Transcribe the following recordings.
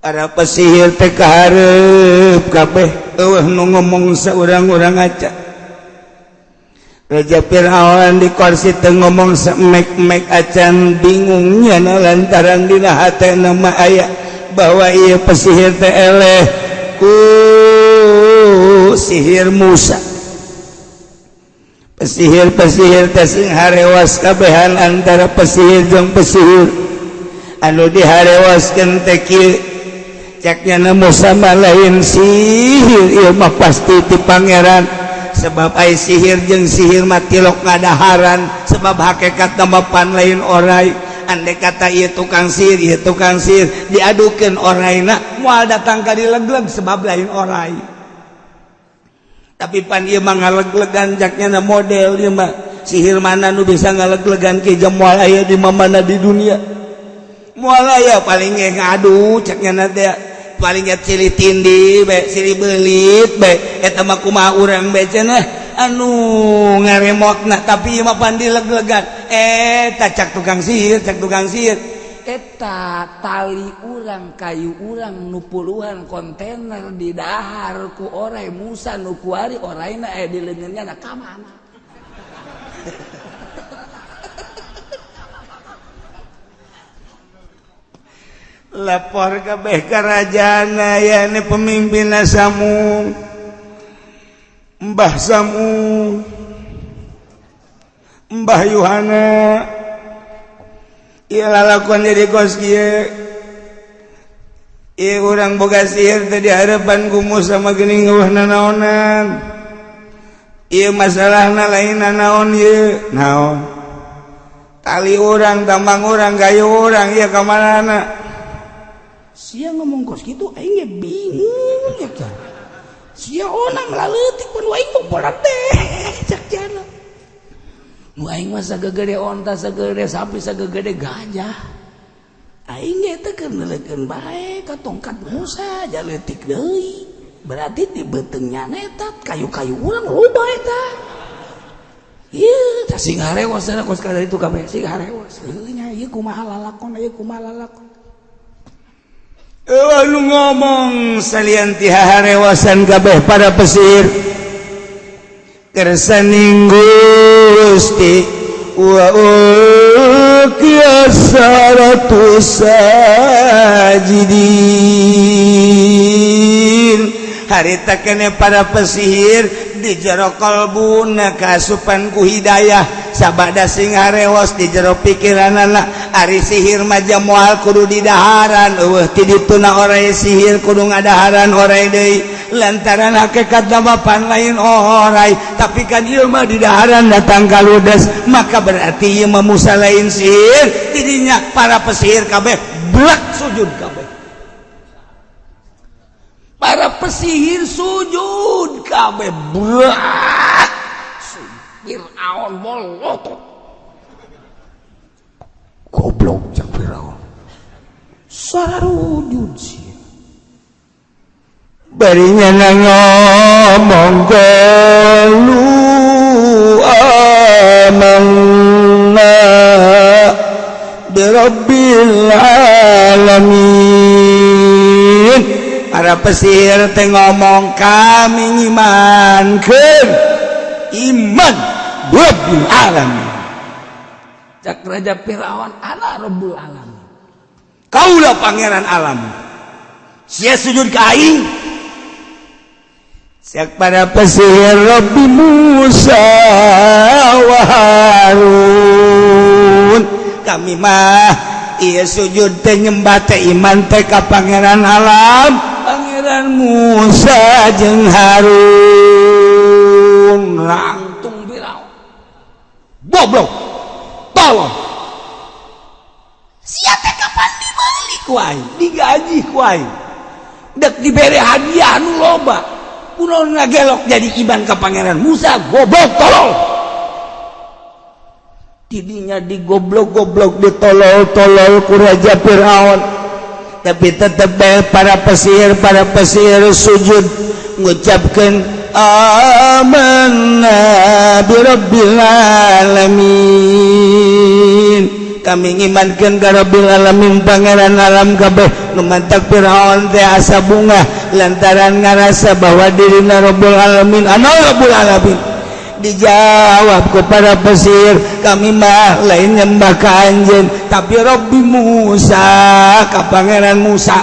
Para pesihir teh kahareup kabeh, euweuh nu ngomong saurang-urang aca. Raja Fir'aun di kursi teu ngomong semek-mek acan, bingungnya na lantaran dina hatena mah aya bahwa ieu pesihir teh eleh ku sihir Musa. Pesihir-pesihir teh sing harewas kabehan, antara pesihir jeung pesihir anu diharewaskeun teh kieu ceknya na, Musa mah lain sihir, ieu mah pasti ti pangeran, sebab ai sihir jeung sihir mah tilok ngadaharan, sebab hakikat mah pan lain orai. Andai kata ieu tukang sihir, ieu tukang sihir, diadukeun oraina moal datang ka dilegleg, sebab lain orai. Tapi pan ieu mah ngaleglegan, caknya na model ieu mah sihir mana nu bisa ngaleglegan ki, moal aya di mana di dunia, moal aya. Paling ge ngadu caknya na teh, paling ge silih tindi be, silih belit be, eta mah kumaha urang be cenah anu ngaremotna. Tapi ieu mah pan dileglegan eta, cak tukang sihir, cak tukang sihir eta tali urang, kayu urang nu puluhan kontainer di dahar ku orai Musa nu kuari, oraina aya di leungeunnya na ka mana? Lapor kabeh karajana ya, ini pemimpin Samu, Mbah Samu, Mbah Yohana. Ieu lalakuan jadi kos kieu. Ieu urang boga sihir teh di harapan ku Musa mah geuning euweuh nanaonan. Ieu masalahna lain nanaon ieu. Naon? Tali urang, tambang urang, kayu urang ieu ka manana? Sia ngomong kos kitu aing ge bingung ya kan. Sia onang laleutik pun aing mah teh cak jana. Nu aing mah sagegede onta, sagegede sapi, sagegede gajah. Aing ge teh keur neulekeun bae ka tongkat Musa jaleutik deui. Berarti di beuteungnya eta kayu-kayu urang loba eta. Ieu tah sing harewas kos kada itu kabeh sing harewas. Heuh nya, ieu kumaha lalakon, ieu kumaha lalakon? Euweuh nu ngomong salian ti harewasan kabeh para pesihir. Kersaning Gusti wa ulqiya saratu sajidin. Harita kene para pesihir di jero kalbuna kasupan ku hidayah, sabada sing harewas di jero pikiranana, ari sihir mah moal kudu didaharan, euweuh ti dituna orai sihir kudu ngadaharan orai deui, lantaran hakikat nama pan lain orai. Tapi kan ieu mah didaharan datang kaludes, maka berarti ieu mah Musa lain sihir. Tidinya para pesihir kabeh blak sujud kabeh. Para pesihir sujud kabeh blak. Fir'aun molotot, "Goblok," cak Fir'aun, "sarujud sih." Barinya ngomong, "Qalu amanna birabbil alamin." Para pesihir teh ngomong, "Kami ngimankeun, iman birabbil alamin." Cak Raja Fir'aun, "Ana rabbul alamin, kaulah pangeran alam, sia sujud ka aing." Cak para pesihir, "Rabbi Musa wa Harun." Kami mah iya sujud teh, nyembah teh, iman teh ka pangeran alam, pangeran Musa jeung Harun. Langtung Firaun, "Goblok, tolong, sia teh kapan dibeli ku aing, digaji ku aing, dek dibere hadiah anu loba, kunaon ngagelok jadi iman ka pangeran Musa? Goblok, tolol." Tidinya digoblok-goblok, ditolol-tolol ku Raja Fir'aun, tapi tetep bae para pesihir sujud ngucapkeun, "Amanna birabbil alamin." Kami ngimankeun ka Rabbil alamin, pangeran alam kabeh. Nu mantak Firaun teh asa bunga lantaran ngarasa bahwa dirina Rabbul alamin. Anu Rabbul alamin dijawab kepada pesir, kami mah lain nyembah ka anjeun, tapi Rabbi Musa, ka pangeran Musa.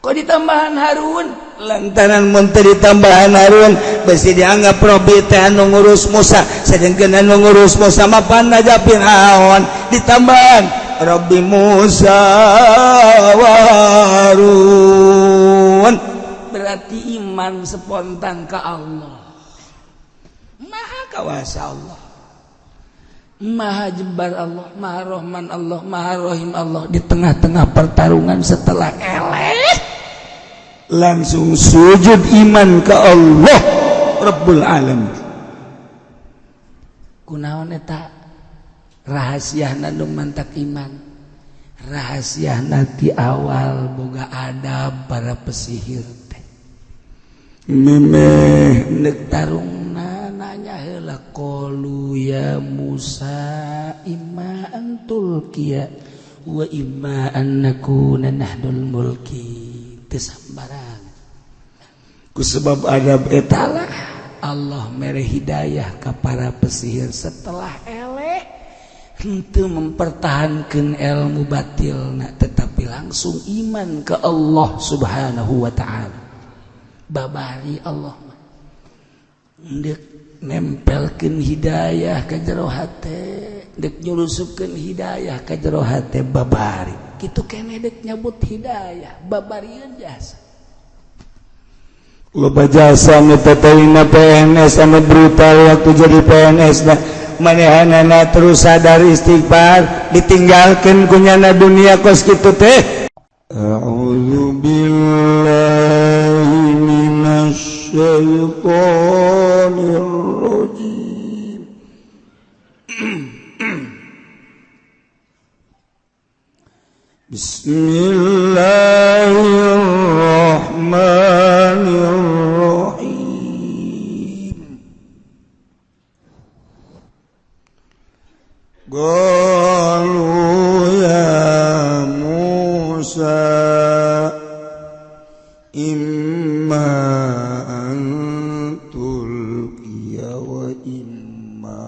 Kok ditambahan Harun? Lantaran mun teu ditambahan Harun besi dianggap Rabbi teh anu ngurus Musa, sedangkan anu ngurus Musa mah pan aja Firaun. Ditambahan Rabbi Musa wa Harun, berarti iman spontan ke Allah. Maha kawasa Allah, Maha Jabbar Allah, Maha Rahman Allah, Maha Rahim Allah. Di tengah-tengah pertarungan setelah eleh langsung sujud iman ke Allah Rabbul Alamin. Kunaon eta rahasia nu mantak iman? Rahasia ti awal boga adab para pesihir teh. Memeh nek tarungna nanya heula, qalu ya Musa imma an tulqiya wa imma an nakuna nahnul mulki. Teu sambarangan. Ku sebab adab eta lah Allah mere hidayah ka para pesihir. Setelah eleh henteu mempertahankan ilmu batilna, tetapi langsung iman ke Allah Subhanahu wa taala. Babari Allah mah ndek nempelkeun hidayah ka jero hate, dek nyulusupkeun hidayah ka jero hate, babari kitu keneh dek nyabut hidayah, babarieun jasa. Loba jasa nu tetehna PNS anu brutal. Waktu jadi PNS na manehanana terus sadar, istighfar, ditinggalkan kunyana dunia kos kitu teh. A'udzu billahi minasy syaithanir rajim. Bismillahirrahmanirrahim. Qalu ya Musa imma an tulqiya wa imma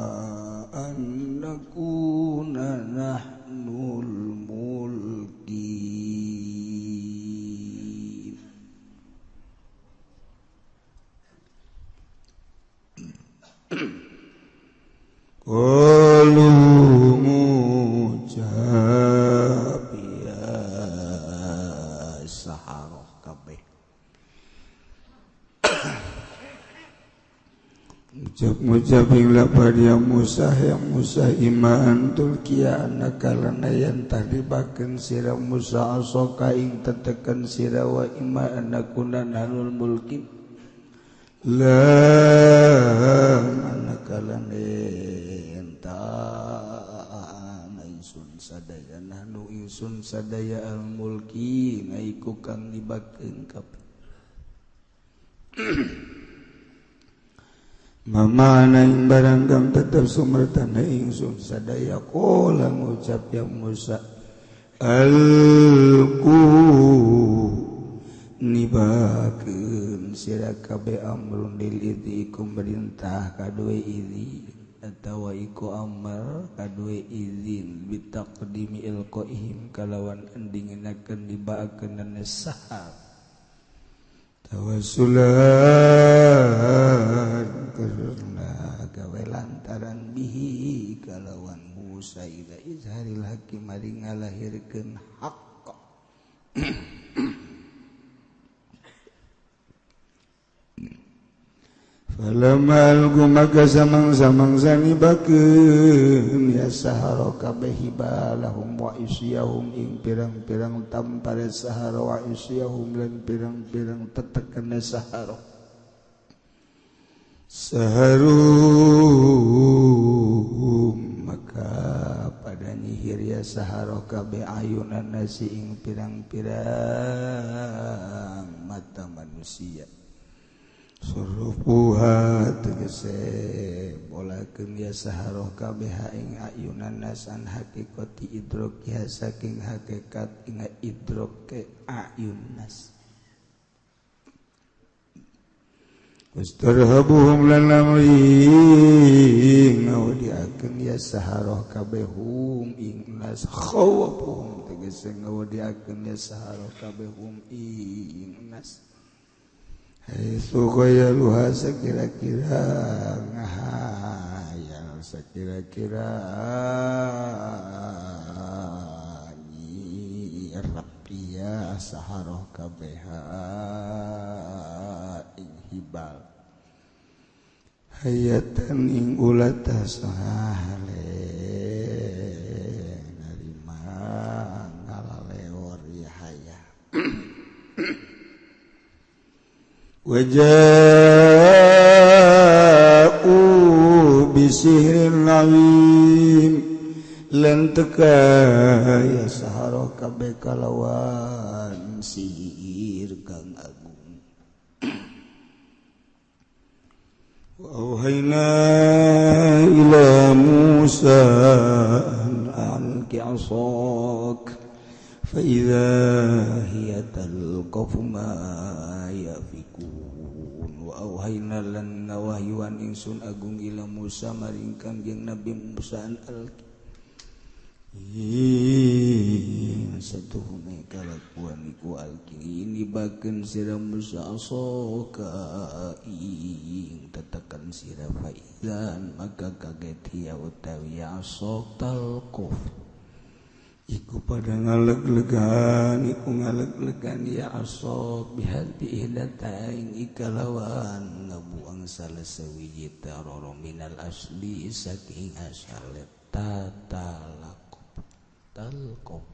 an nakuna nahnul mulkin. Qalu ngucap ya saharoh kabeh, ngucap-ngucap ing lapar ya Musa, ya Musa, imma an tulqiya anakalana yan tadibakeun sira Musa asoka ing tetekan sira, wa imma an nakuna nahnul mulkin la anakalana ingsun sadaya, nahnu ingsun sadaya al mulki ngaiku kang dibakeun kabeh. Mamana ing barang kang tetep sumertana ingsun sadaya. Qala ngucap ya Musa, alqu nibakeun sira kabeh, amrun lil idzi iku merintah kadue idzi atawa iku amar kadue izin, bitaqdimi ilqaihim kalawan endinginakeun dibaakeun sahab tawassulan karena gawe lantaran bihi kalawan Musa ila izharil haqqi maring ngalahirkeun hak. Falamma alqu maka samang-samangsa nibakeun ya sahara kabeh hibalahum wa isyahum ing pirang-pirang tampare sahara, wa isyahum lan pirang-pirang tetekene sahara, saharum maka pada nyihir ya sahara kabeh ayunan nasi ing pirang-pirang mata manusia. Surupuha tegese bolakeun ya saharoh kabeh ing ayunan nasan hakikati idrokiha saking hakikat ing idroke ayun nas. Wastarhabuhum lan amri ngawdiakeun ya saharoh kabeh hum ing nas khawafuhum tegese ngawdiakeun ya saharoh kabeh hum ing nas. Haitsu khayaluha sakira-kira ngahayal sakira-kira nyi rapiya saharoh kabeh ing hibal hayatan ing ulata sahale narima ngalaleor ya haya. Waja'u bisihrin azim lan teka ya sahara kabeh kalawan sihir kang agung. Wa auhayna ila Musa an alqi 'asak fa idza hiya talqafu ma yafikun. Wa auhayna lan ngawahyuan ingsun agung ila Musa maring Kangjeng Nabi Musa an alqi satuhune kalakuan iku alqi ini bakeun sira Musa asoka ing tetakan sira faizan maka kaget ya utawi asok talquf iku pada ngaleg-legan iku ngaleg-legan ya asok bihadbi ihdatain ikalawan ngabuang salah sawiji taroro minal asli saking asale tatalaqob talqob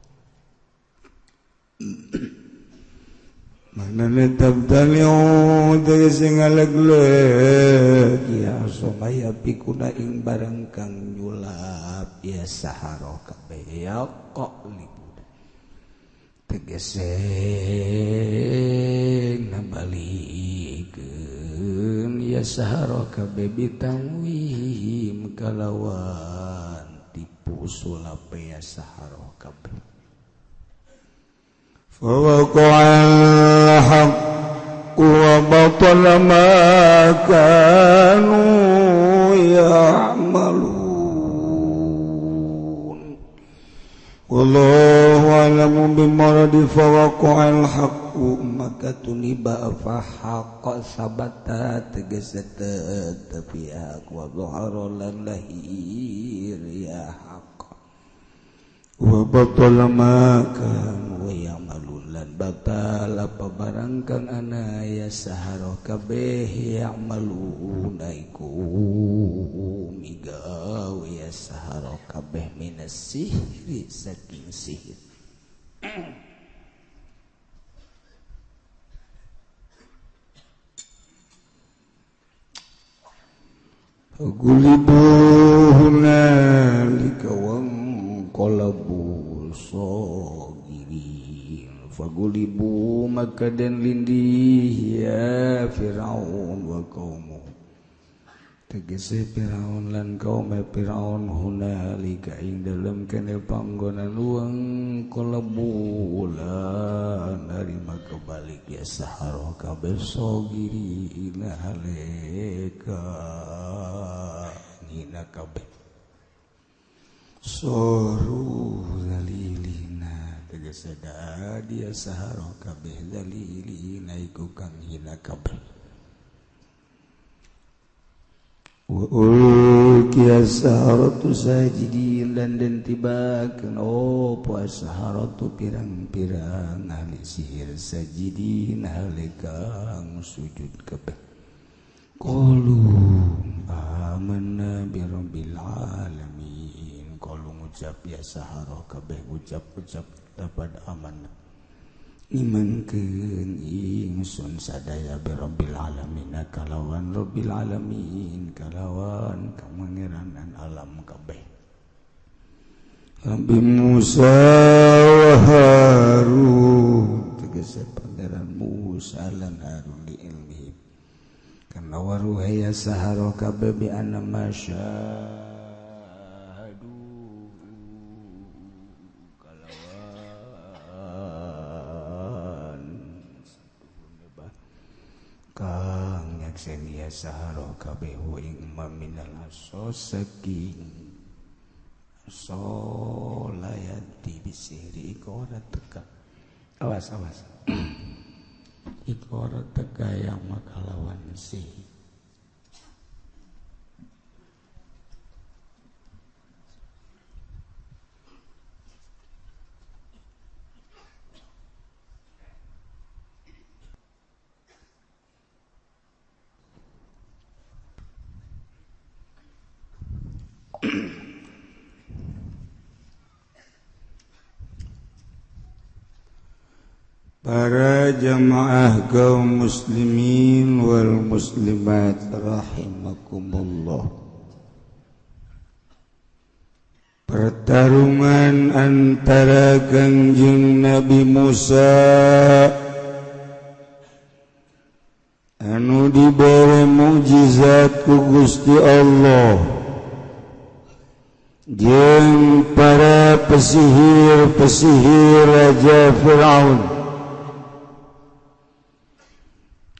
manane tabtaliu tegese ngaleg-leg ya asok aya pikuna ing barang kang nyulap ya sahara kabeh ya kok libu tegese ngabalikeun ya sahara kabeh bitawihim kalawan tipu sulap ya sahara kabeh. Fawaqa'al haqqu wa batala ma kanu ya'malun. Wallahu a'lamu bimaradi fawaqa'al haqqu maka tuniba fa haqqa sabata tegese tetep ya wa dhahara lan lahir ya haqq wa batala ma kanu ya'malun lan batal apa barang kang ana ya sahara kabeh ya'malun iku migawe ya sahara kabeh minas sihri saking sihir. Gulibu hunalika wanqalabu sagirin. Fagulibu maka den lindih ya Firaun wa qaumuh tegese Firaun lan kaum Firaun hunalika ing dalem kene panggonan wong kalebu lan narima kebalik ya sahara kabeh sogiri haleka ngina kabeh soru zalilina tegese dia sahara kabeh zalilina iku kang hina kabeh. Wa ulqiya saharatu sajidin lan den tibakeun opo saharatu pirang-pirang ahli sihir sajidin ahli kang sujud kabeh. Qalu amanna bi rabbil alamin. Qalu ngucap ya saharah kabeh ucap-ucap dapat amanah imankeun ingsun sadaya bi rabbil alamin kalawan rabbil alamin kalawan kamangeranan alam kabeh. Rabbi Musa wa Harun tegese pangeran Musa lan Harun di ilmi Karena waruhaya sahara kabeh bi anna masyahadu kalawan kang nyaksen ya sahara kabeh ing minal asosaking solayati bisiri ora teka awas awas iku ora teka yang makalawan sih. Para jamaah kaum muslimin wal muslimat rahimakumullah. Pertarungan antara Kangjeng Nabi Musa anu dibere mukjizat ku Gusti Allah jeung para pesihir-pesihir Raja Firaun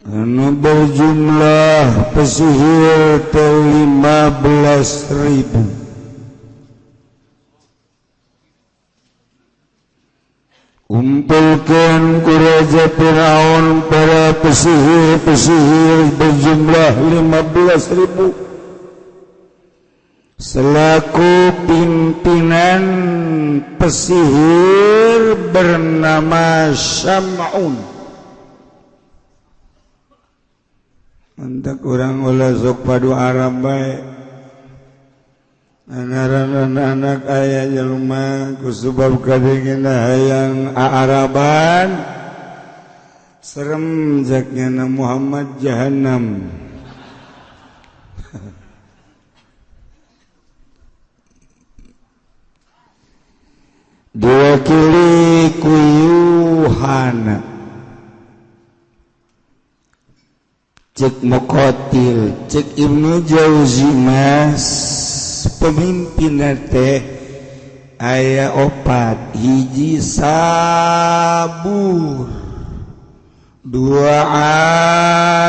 anu berjumlah pesihir teh 15.000. Kumpulkan ku Raja Firaun para pesihir-pesihir berjumlah 15.000 selaku pimpinan pesihir bernama Syam'un. Entak urang ulah sok padu Arab bae. Ngaran anak aya jelema ku sebab kadengena hayang Araban. Serem jaknya Muhammad Jahannam. Diwakili ku Yuhana. Cek Muqatil, cek Ibnu Jauzi mas pemimpin teh aya opat, hiji sabur, dua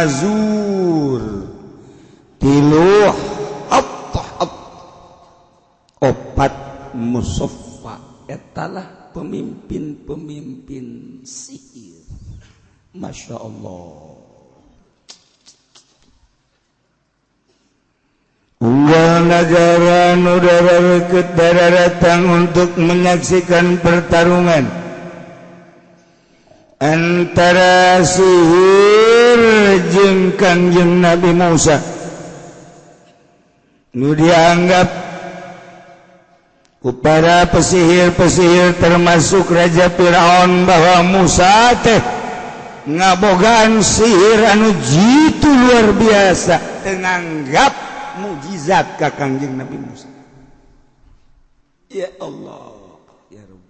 azur, tilu hab, opat musaffa. Etalah pemimpin-pemimpin sihir. Masya Allah. Unggal negara udara reket datang untuk menyaksikan pertarungan antara sihir jeung Kangjeng Nabi Musa. Nu dianggap ku para pesihir-pesihir termasuk Raja Firaun bahwa Musa teh ngabogaan sihir anu jitu luar biasa, teu nganggap mukjizat ka Kangjeng Nabi Musa. Ya Allah, ya Rabb.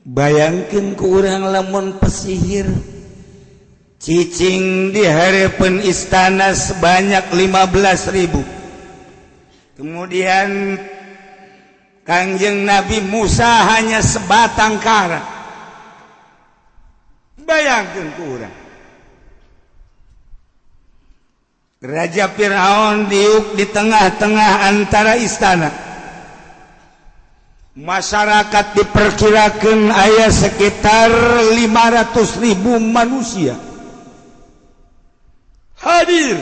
Bayangkeun ku urang lamun pesihir cicing di hareupeun istana sebanyak 15.000. Kemudian Kangjeng Nabi Musa hanya sebatang kara. Bayangkeun ku urang. Raja Firaun diuk di tengah-tengah antara istana. Masyarakat diperkirakan aya sekitar 500.000 manusia hadir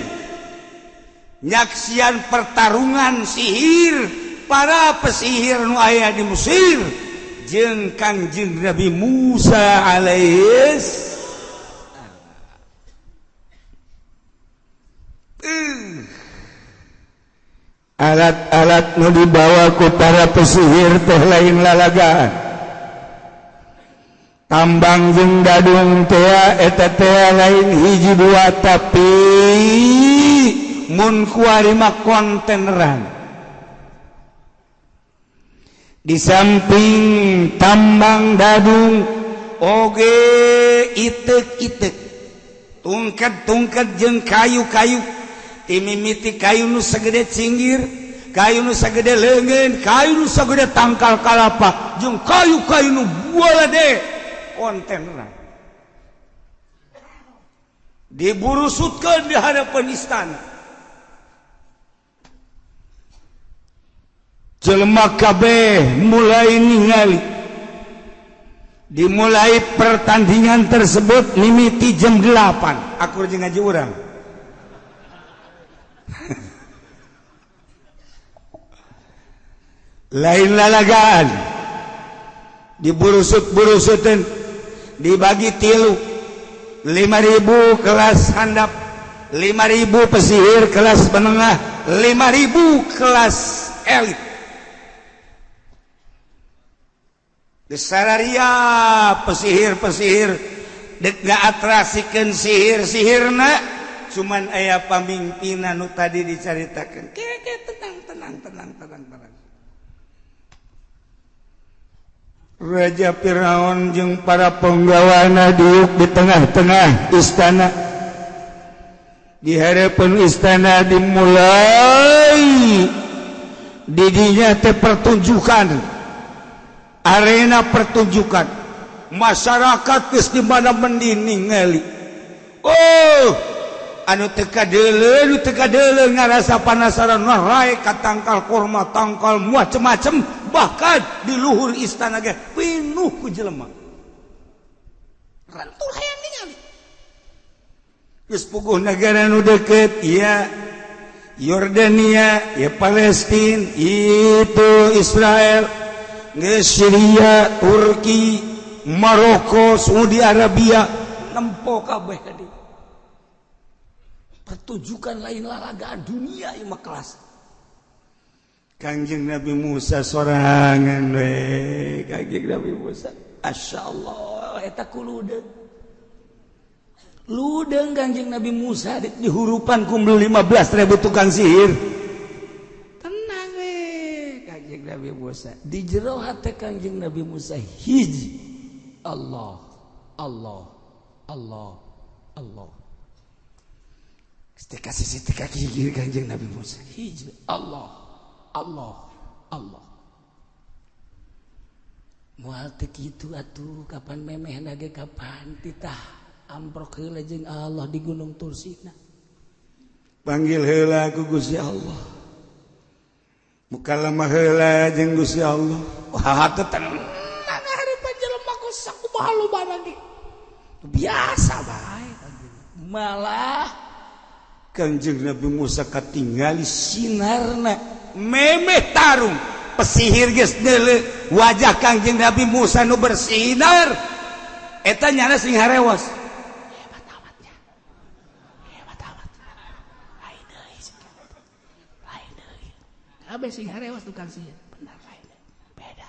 nyaksian pertarungan sihir para pesihir nu aya di Mesir jeung Kangjeng Nabi Musa alaihis. Alat-alat nu dibawa ku para pesihir teh lain lalagaan. Tambang jeung gadung teh eta teh lain hiji dua tapi mun kuari mah konteneran. Di samping tambang dadung oge itek-itek. Tungkat-tungkat jeung kayu-kayu. Timimiti kayu nu sagede cinggir, kayu nu sagede leungeun, kayu nu sagede tangkal kalapa, jeung kayu-kayu nu bolade konteneran. Diburusutkeun di hadapan istana. Jelema kabeh mulai ningali. Dimulai pertandingan tersebut mimiti jam 8. Akur jeung ngaji urang. Lain lalagaan. Diburusut-burusuteun, dibagi tilu. 5.000 kelas handap, 5.000 pesihir kelas menengah, 5.000 kelas elit. Besararia pesihir-pesihir dek ngaatrasikeun sihir-sihirna, cuman aya pamimpinan nu tadi dicaritakeun. Ke tenang tenang tenang tenang tenang. Raja Firaun jeung para penggawana diuk di tengah-tengah istana. Di hadapan istana dimulai didinya teh pertunjukan. Arena pertunjukan. Masyarakat geus di mana mendi ningali. Oh, anu teu kadeuleu, nu teu kadeuleu ngarasa panasaran narae ka tangkal korma, tangkal macem-macem, bahkan di luhur istana ge pinuh ku jelema. Rantul hayang ningali. Geus puguh nagara nu deukeut, ieu Yordania, ieu Palestina, itu Israel, Syria, Turki, Maroko, Saudi Arabia, nempo kabeh tadi. Pertunjukan lain lalagaan dunia ieu mah kelas. Kangjeng Nabi Musa sorangan we, Kangjeng Nabi Musa. Masyaallah eta kuludeung. Ludeung Kangjeng Nabi Musa dihurupan ku 15.000 tukang sihir. Tenang we Kangjeng Nabi Musa. Di jero hate Kangjeng Nabi Musa hiji. Allah, Allah, Allah, Allah. Kasih siti kaki gigi Kangjeng Nabi Musa. Hiji Allah, Allah, Allah. Moal teu kitu atuh kapan memeh ge kapan titah amprok heula jeung Allah di Gunung Tursina. Panggil heula ku Gusti Allah. Mukalama heula jeung Gusti Allah. Wah teu tenang harapan jelema ku sakumaha lobana ge. Biasa bae malah Kangjeng Nabi Musa katingali sinarna memeh tarung pesihir geus deuleu wajah Kangjeng Nabi Musa nu bersinar eta nyana sing harewas. Hebat amatnya, hebat amat, lain deui, lain deui, kabeh sing harewas tukang sihir bener lain deui, beda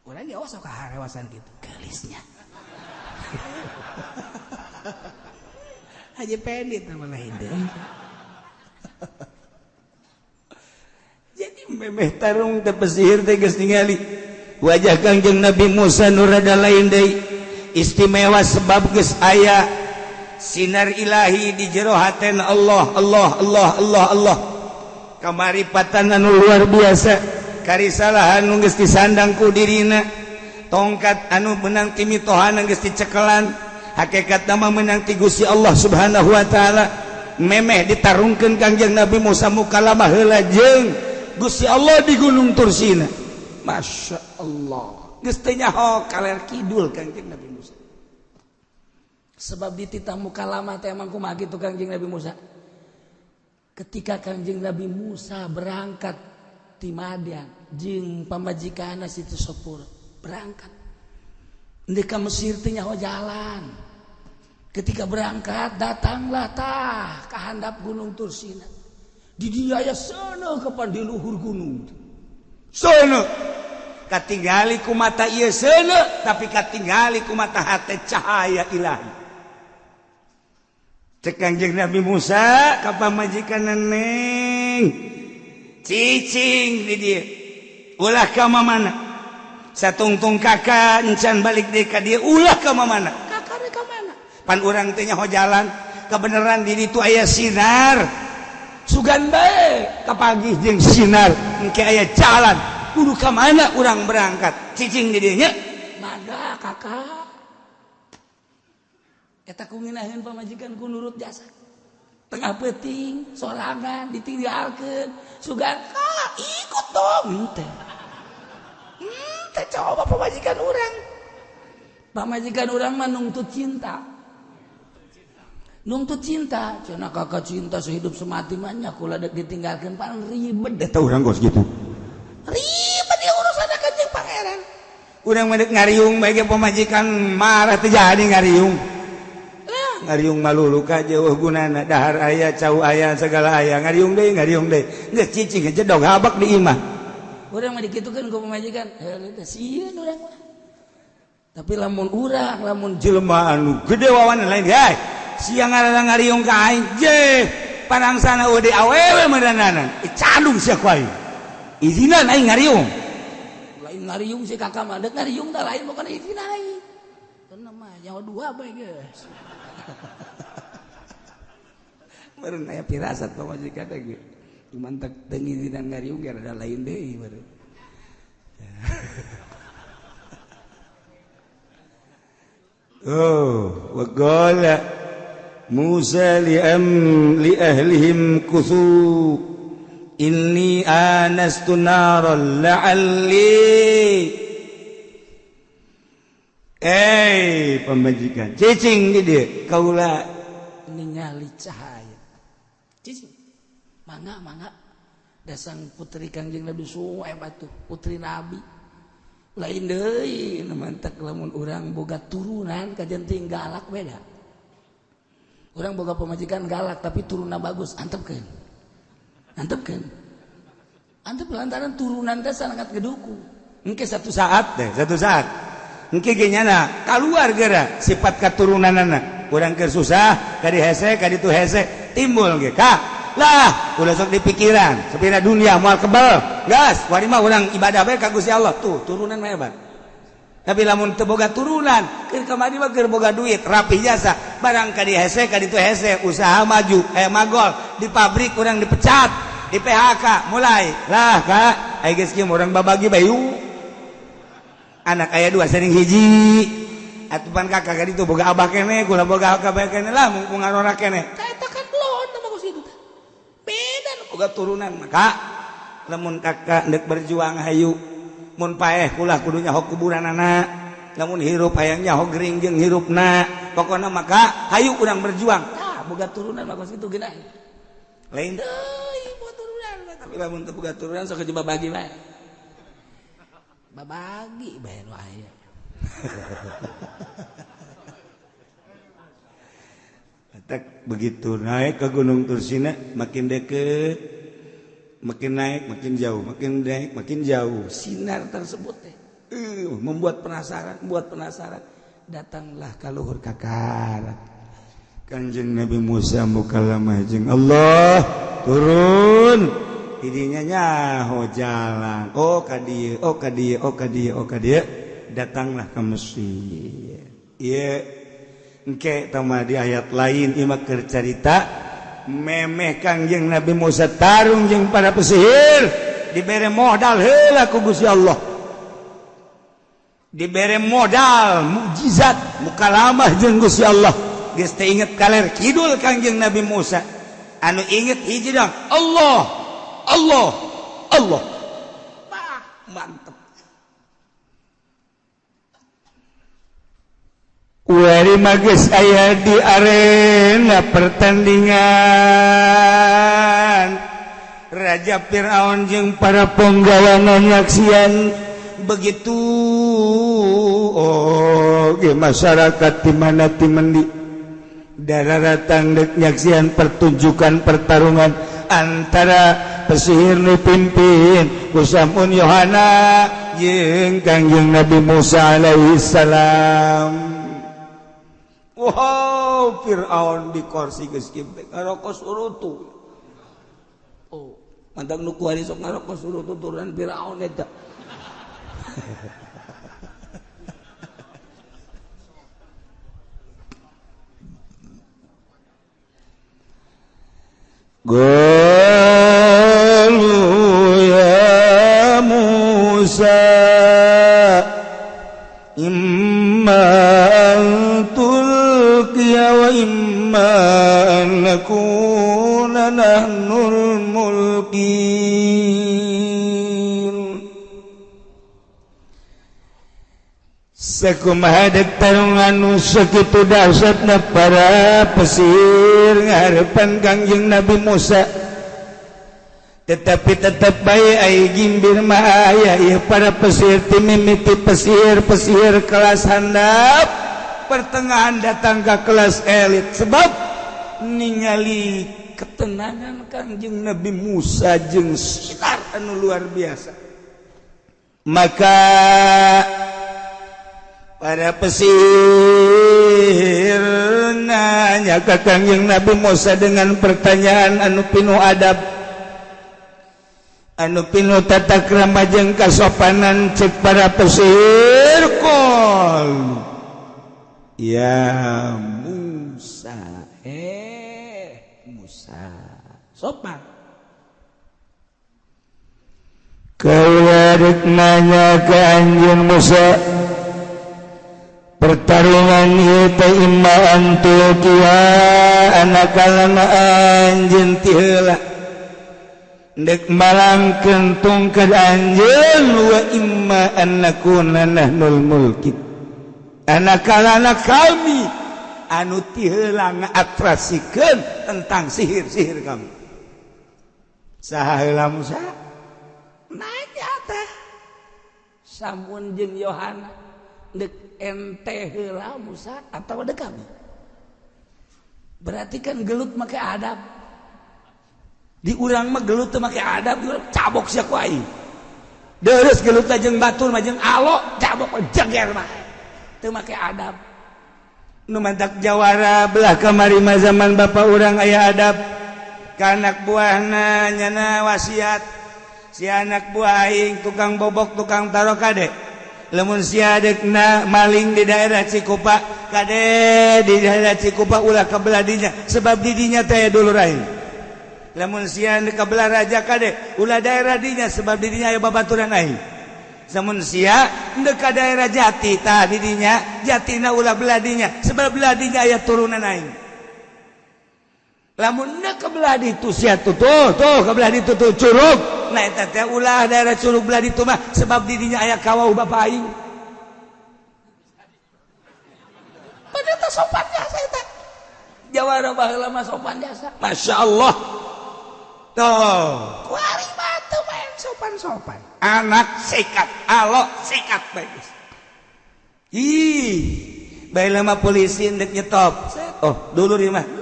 urang ge osok kaharewasan kitu geulisnya. Haji Pendit nama lain deui. Jadi memeh tarung teh pesihir teh geus ningali wajah Kangjeng Nabi Musa nu rada lain deui, istimewa sebab geus aya sinar ilahi di jero haten Allah Allah Allah Allah Allah. Kamaripatan anu luar biasa, karisalahan nu geus disandang ku dirina, tongkat anu menang ti mitohana geus dicekelan, hakikat nama menang ti Gusti Allah Subhanahu wa taala. Memeh ditarungkeun Kangjeng Nabi Musa mukalama heula jeung Gusti Allah di Gunung Tursina. Masya Allah, geus teu nyaho kaler kidul Kangjeng Nabi Musa. Sebab dititah mukalama teh emang kumaha kitu Kangjeng Nabi Musa. Ketika Kangjeng Nabi Musa berangkat ti Madian jeung pamajikanna Siti Sopur berangkat ndek ka Mesir teh nyaho jalan. Ketika berangkat datanglah tah ka handap Gunung Tursina. Di dieu aya seuneuh kapan di luhur gunung. Seuneuh katingali ku mata ieu seuneuh, tapi katingali ku mata hate cahaya ilahi. Cek Kangjeng Nabi Musa ka pamajikan neng, cicing di dieu ulah ka mamana. Satungtung kakak encan balik deui ka dieu ulah ka mamana. Kakak ka mana? Pan urang teh nyaho jalan. Kebenaran diri itu aya sinar. Sugan bae kapagih jeung sinar, engke aya jalan. Kudu ka mana urang berangkat? Cicing di dieu nya. Mangga kakak. Eta ku ngeunaheun pamajikan ku nurut jasa. Tengah peuting sorangan ditinggalkeun. Sugan kak ikut dong henteu. Henteu coba pamajikan urang. Pamajikan urang mah nungtut cinta. Nungtut cinta, cenah kakak cinta sehidup semati mah nya kula dek ditinggalkeun pan ribet eta urang kos kitu. Ribet ya urusan kanjeng pangeran. Urang mah dek ngariung bae ge pamajikan marah teu jadi ngariung. Lah ngariung malulu ka jauh gunana dahar aya cau aya segala aya ngariung deui geus cicing jedog habak di imah. Urang mah dikitukeun ku pamajikan, heuh teh sieun urang mah. Tapi lamun urang lamun jelema anu gede wawan lain guys. Siang ngaran ngariung ka aing je panangsana eueuh awewe meureunanan icandung sia ku aing. Izinan aing ngariung. Lain ngariung si kakak mah dek ngariung tah lain pokona izin aing. Tenang mah nyawa dua bae geus. Meureun aya pirasat pamajikan teh ge. Cuman teu ngizinan ngariung ge rada lain deui meureun. Oh, wa qala Musa li ahlihim kuthu inni anastu naran la'alli. Pemajikan cicing di dia kaula ningali cahaya cicing mangga mangga dasang putri Kangjeng Nabi Suhaib atuh putri Nabi lain deui mantak lamun urang boga turunan kajen ting galak beda. Urang boga pemajikan galak tapi turunna bagus, antepkeun. Antepkeun. Antep lantaran turunan teh sangat geduku. Engke satu saat deh, satu saat. Engke ge nyana kaluar geura sifat katurunanana. Urang keur susah, kadi hese, kadi tu hese, timbul ge ka. Lah, ulah sok dipikiran, sepira dunia moal kebel. Gas, wari mah urang ibadah bae ka Gusti Allah. Tuh, turunan mah hebat. Tapi lamun teu boga turunan, keur kamari mah keur boga duit, rapi jasa, barang ka di hese ka ditu hese, usaha maju, magol, di pabrik urang dipecat, di PHK, mulai. Lah, Kak, aya geus kieu urang babagi bae yuk. Anak aya dua sering hiji. Atuh pan kakak ka ditu boga abah keneh, kula boga abah keneh lah, mumpung ngarora keneh. Ka eta kan belon teh bagus itu teh. Beda nu boga turunan mah, Kak. Lamun kakak deuk berjuang hayu mun paeh kulah kudu nyaho kuburanana, lamun hirup hayang nyaho gering jeung hirupna, pokona maka hayu urang berjuang. Tah boga turunan mah kos kitu geunah. Lain deui boga turunan, tapi lamun teu boga turunan sok coba bagi bae. Babagi bae nu aya. Atak begitu naik ke Gunung Tursina makin deket, makin naik makin jauh, makin naik makin jauh. Sinar tersebut teh membuat penasaran, membuat penasaran. Datanglah ka luhur kakarat. Kanjeng Nabi Musa mukalamah jeung Allah turun. Didinya nyaho jalan. Oh ka dieu, oh ka dieu, oh ka dieu, oh ka dieu. Datanglah ke Mesir. Ieu engke tama di ayat lain ieu mah keur carita memeh Kangjeng Nabi Musa tarung jeung para pesihir dibere modal heula ku Gusti Allah. Dibere modal mukjizat mukalamah jeung Gusti Allah. Geus teu inget kaler kidul Kangjeng Nabi Musa. Anu inget hiji dong, Allah, Allah, Allah. Bah, mantep. Wari magis aya di arena pertandingan Raja Fir'aun jeung para penggawana nyaksian begitu oge masyarakat di mana timendi dararatan dek nyaksian pertunjukan pertarungan antara pesihir nu pimpin ku Samun Yohana jeung Kangjeng Nabi Musa alaihi salam. Wow, Fir'aun di kursi geus kieu ngarokok surutu. Oh, mantap nu kuari sok ngarokok surutu turunan Fir'aun eta. Qalu ya Musa imma an tulqiya wa imma an nakuna nahnul mulkin. Sakumaha dek tarungan nu sakitu dahsyatna para pesir ngaharepan Kangjeng Nabi Musa, tetapi tetap bae ai gimbir mah aya ieu para pesir ti mimiti pesir-pesir kelas handap pertengahan datang ke kelas elit sebab ningali ketenangan Kangjeng Nabi Musa jeung sinar anu luar biasa. Maka para pesir nanya ka Kangjeng Nabi Musa dengan pertanyaan anu pinuh adab, anu pinuh tata krama jeung kasopanan. Cek para pesir, qol ya Musa, Musa sopan. Kaula rek nanya ka anjeun Musa, pertarungan ieu teh imma antulqiya anakalana anjeun ti heula ndek malangkeun tungkad anjeun wa imma an nakuna nahnul mulkin, anakalana kami anu ti heula ngaatrasikeun tentang sihir-sihir kamu. Saha heula Musa nanya teh Samun jeung Yohana dek ente heula Musa atau dek kami. Berarti kan gelut make adab. Di urang mah gelut teu make adab, di urang cabok sia ku aing. Deres gelut jeung batur mah jeung alo cabok jeger mah. Teu make adab. Nu mantak jawara belah kamari mah zaman bapak urang aya adab. Ka anak buahna nyana wasiat. Si anak buah aing tukang bobok tukang taro kade. Lamun sia dekna maling di daerah Cikupa, kade di daerah Cikupa ulah kabelah dinya sebab didinya teh dulur aing. Lamun sia kabelah raja kade ulah daerah dinya sebab didinya aya babaturan aing. Lamun sia ndek ka daerah Jati tah didinya Jatina ulah belah dinya sebab belah dinya aya turunan aing. Lamun ndek ka belah ditu sia tuh tuh ka belah ditu tuh curug. Nah eta teh ulah daerah curug belah ditu mah sebab didinya aya kawau bapa aing. Padahal teh sopan jasa eta. Jawara baheula mah sopan jasa. Masya Allah. Tuh, kuari mah teu main sopan-sopan. Anak sikat, alok sikat bagus. Ih, baheula mah polisi ndek nyetop. Oh, dulur ieu mah.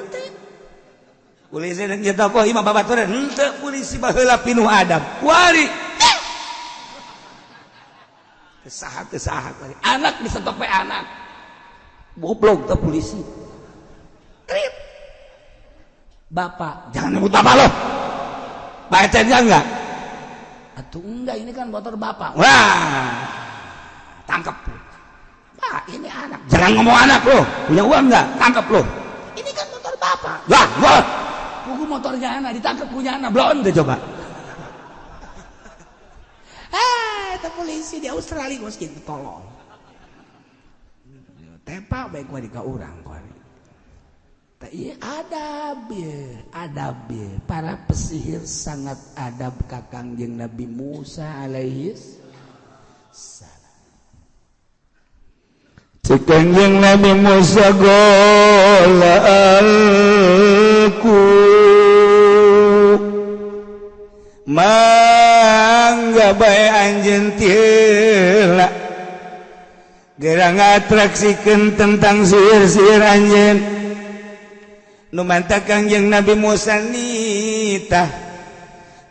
Polisi ndek nyetop, oh ieu mah babaturan. Henteu polisi baheula pinuh adab. Kuari. Saha teu saha kuari. Anak disetop we anak. Goblok teh polisi. Trip. Bapak, jangan nyebut bapak lo. Baca enggak? Atuh enggak, ini kan motor bapak. Wah. Tangkap. Pak, ini anak. Jangan ngomong anak lo. Punya uang enggak? Tangkap lo. Ini kan motor bapak. Wah, wah. Buku motornya anak ditangkap punya anak, blon deh coba. Ah, itu polisi di Australia geus kitu tolol. Tepak bae kuari ka urang kuari. Tah ieu adab ye, adab ye. Para pesihir sangat adab ka Kangjeng Nabi Musa alaihi salam. Cek Kangjeng Nabi Musa gola alku mangga bae anjeun ti heula geura ngatraksikeun tentang sihir-sihir anjeun. Nu mantak Kangjeng Nabi Musa nitah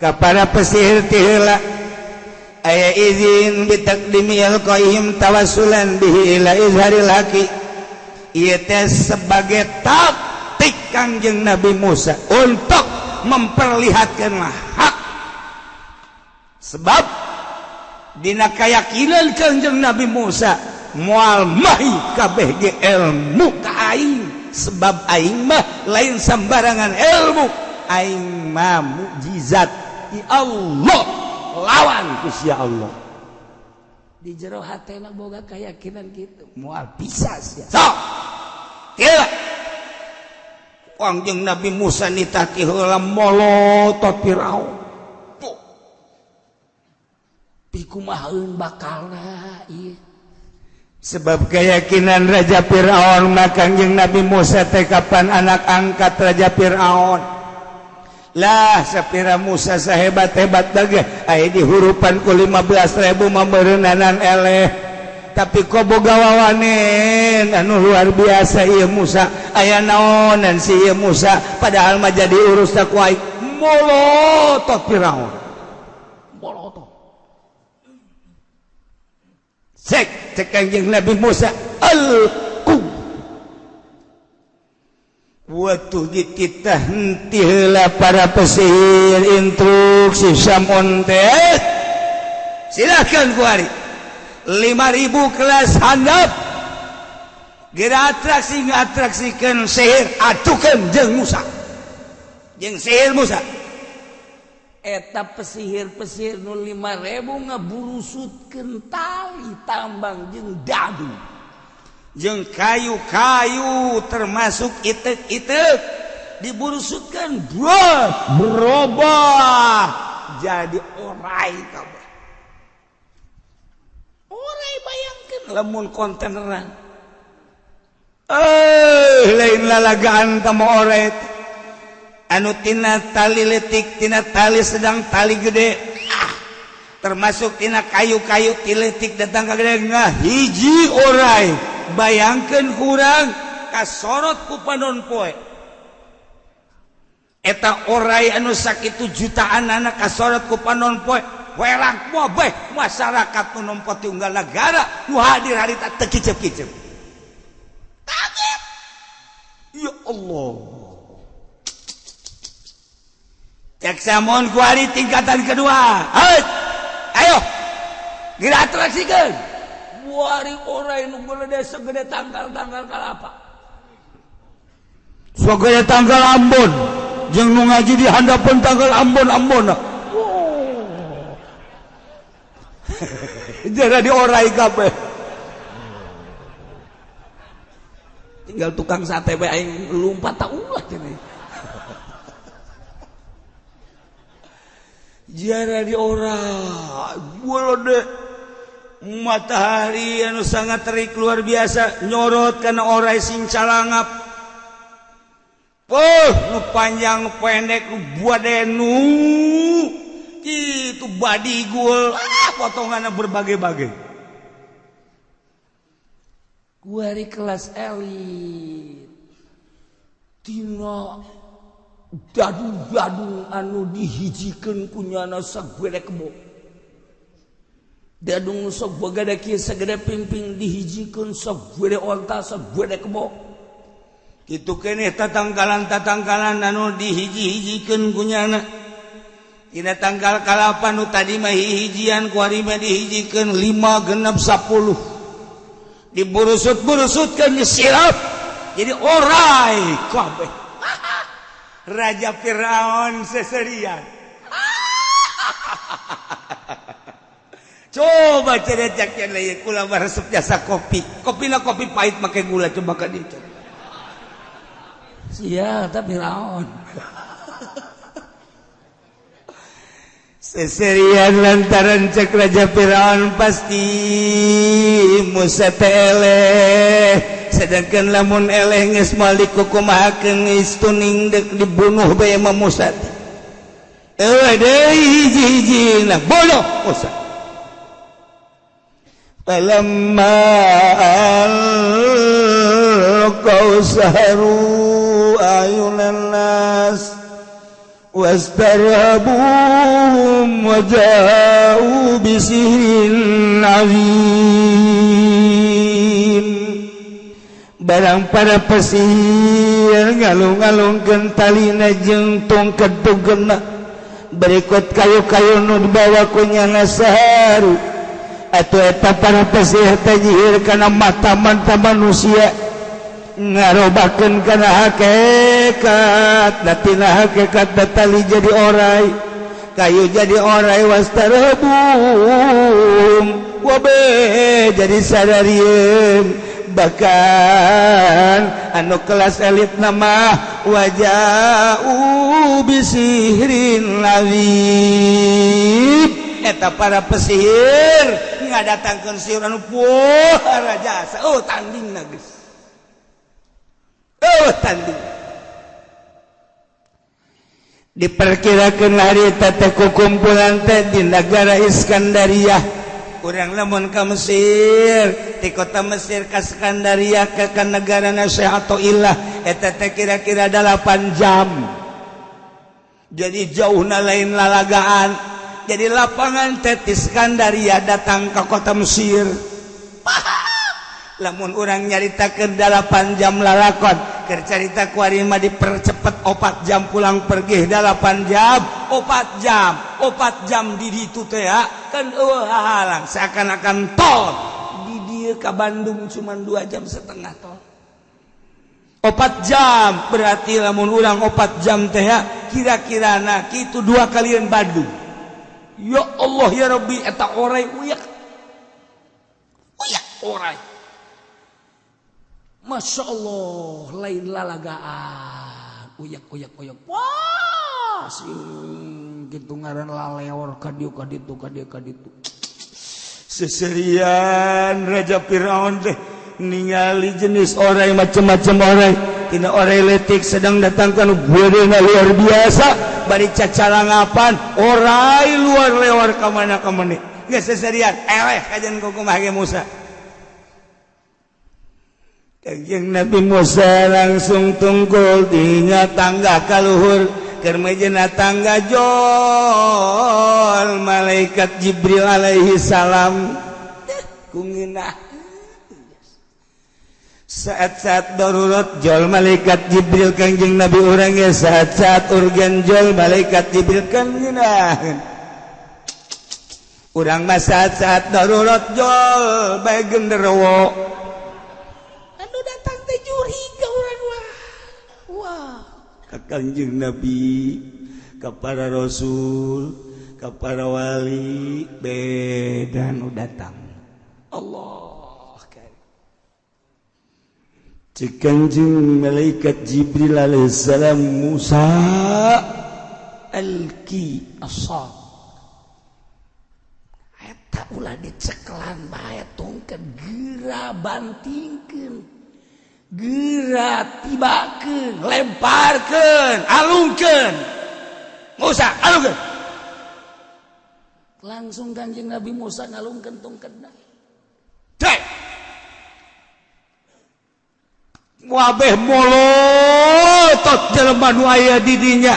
ka para pesihir ti heula aya izin bitaqdimi alqaihim tawassulan bihi ila izharil haqi. Ieu teh sebagai taktik Kangjeng Nabi Musa untuk memperlihatkan hak. Sebab dina kayakinan Kangjeng Nabi Musa moal mahi kabeh ge ilmu ka aing, sebab aing mah lain sembarangan ilmu. Aing mah mukjizat ti Allah, lawan ku sia Allah. Di jero hatena boga keyakinan gitu. Moal bisa sia. Sok. Kieu. Kangjeng Nabi Musa nitah ti heula molotot Firaun. Tuh. Pikumahaeun bakalna ieu. Sebab keyakinan Raja Firaun mah Kangjeng Nabi Musa teh kapan anak angkat Raja Firaun. Lah sapira Musa sahebat-hebat ge aya dihurupan ku 15.000 mameureunnanan eleh. Tapi kok boga wawanen anu luar biasa ieu Musa. Aya naonan si ieu Musa padahal mah jadi urus ku aing. Molotot Firaun. Molotot. Cek cek Kangjeng Nabi Musa alqu. Waktu dititah henteu heula para pesihir instruksi Samun teh. Silakan kuari. 5.000 kelas handap. Geura atraksi ngatraksikeun sihir atukeun jeung Musa. Jeung sihir Musa. Eta pesihir-pesihir nu 5.000 ngaburusutkeun tali tambang jeung dadu. Jeung kayu-kayu termasuk itek-itek diburusutkeun buat berubah jadi orai kabeh. Orai bayangkeun lamun kontaineran. Lain lalagaan teh orai anu tina tali letik, tina tali sedang tali gede, termasuk tina kayu-kayu tiletik datang ka gede ngahiji orai. Bayangkeun kurang kasorot ku panon poe. Eta orai anu sakitu jutaan anak kasorot ku panon poe. Werang bobeh masyarakat nu nempo tunggal negara nu hadir harita teu kicep-kicep. Kaget. Ya Allah. Cek Samun kuari tingkatan kedua. Hei, ayo. Geura atraksikeun. Buari orai nu gede segede tangkal-tangkal kalapa. Segede tangkal Ambon. Jeung nu ngaji di handapeun tangkal Ambon-Ambon. Oh. Jara di orai kabeh. Tinggal tukang sate bae aing lumpat tak ulah cenah. Jara di orai. Bolode matahari anu sangat terik luar biasa nyorot kana orai sing calangap. Puh, nu panjang pendek nu buadenu itu badigul, potonganna berbagai-bagai. Kuari kelas elit tina dadu-dadu anu dihijikeun ku nyana sagede kebo. Dadung sok bagada kieu sagede pimping dihijikeun sagede onta sagede kebo. Kitu keneh tatangkalan-tatangkalan anu dihiji-hijikeun ku nyana. Tina tangkal kalapa nu tadi mah hihijian ku ari mah dihijikeun 5 genep 10. Diburusut-burusutkeun disirap jadi orai kabeh. Raja Firaun seserian. Coba ceritakan lagi kula resep jasa kopi. Kopina kopi pahit make gula coba ka dieu. Sia eta Firaun. Seserian lantaran cek Raja Firaun pasti Musa teh eleh. Sedangkan lamun eleh geus moal dikukumahakeun geus tuning deuk dibunuh bae mah Musa teh. Eueuh deui hiji-hijina bodoh Musa. Falamma alqaw saharu ayunan nas wastarhabuhum wa ja'u bisihrin azim. Barang para pesihir ngalung-ngalungkeun talina jeung tongkat tugena berikut kayu-kayu nu dibawa ku nyana saharu. Atuh eta para pesihir teh nyihir kana mata-mata manusia ngarobakeun kana hakikat hakikat, tina hakikat tali jadi orai, kayu jadi orai, wastarhum wabe jadi sadarieun. Bahkan anu kelas elit nama waja'u bisihrin azim, eta para pesihir ngadatangkeun sihir anu pohara jasa. Oh tanding geus, oh tanding. Diperkirakan harita teh kumpulan teh di negara Iskandariyah. Urang lamun ka Mesir, di kota Mesir ka Iskandariyah ke negara Syekh Athaillah eta teh kira-kira 8 jam. Jadi jauhna lain lalagaan. Jadi lapangan teh di Iskandariyah datang ke kota Mesir. Lamun urang nyaritakeun 8 jam lalakon, keur carita kuari mah dipercepet 4 jam pulang pergi 8 jam, 4 jam, 4 jam di ditu teh kan eueuh hahalang seakan-akan tol. Di dieu ka Bandung cuma 2,5 jam tol. 4 jam berarti lamun urang 4 jam teh kira-kira na kitu 2 kalian Bandung. Ya Allah ya Rabbi, eta orai uyak. Uyak orai. Masya Allah, lain lalagaan, uyak uyak uyak, wah sing gitu ngaran laleor kadieu kaditu kadieu kaditu. Seserian Raja Fir'aun teh ningali jenis orai macam-macam orai, tina orai letik sedang datangkan gedena luar biasa, bari cacalangapan orai luar lewar ka mana ka mana. Geus seserian eleh kajian kumaha ge Musa. Kanjeng Nabi Musa langsung tungkul dinya tangga kaluhur, keur meujeuhna tangga jol malaikat Jibril alaihi salam. Ku ngeunah saat-saat darurat jol malaikat Jibril Kanjeng Nabi urang ge, saat-saat urgen jol malaikat Jibril kan ngeunah. Urang mah saat-saat darurat jol bae genderuwo. Ka Kanjeng Nabi, ka para rasul, ka para wali beda nu datang. Allah karim. Cek Kanjeng malaikat Jibril alaihissalam, Musa alki asab. Eta ulah diceklan bae tongkeun geura bantingkeun. Geura tibakeun, lemparkeun, alungkeun. Musa, alungkeun. Langsung Kanjeng Nabi Musa ngalungkeun tongkatna. Dek. Wabeh molotot jelema nu aya di dinya.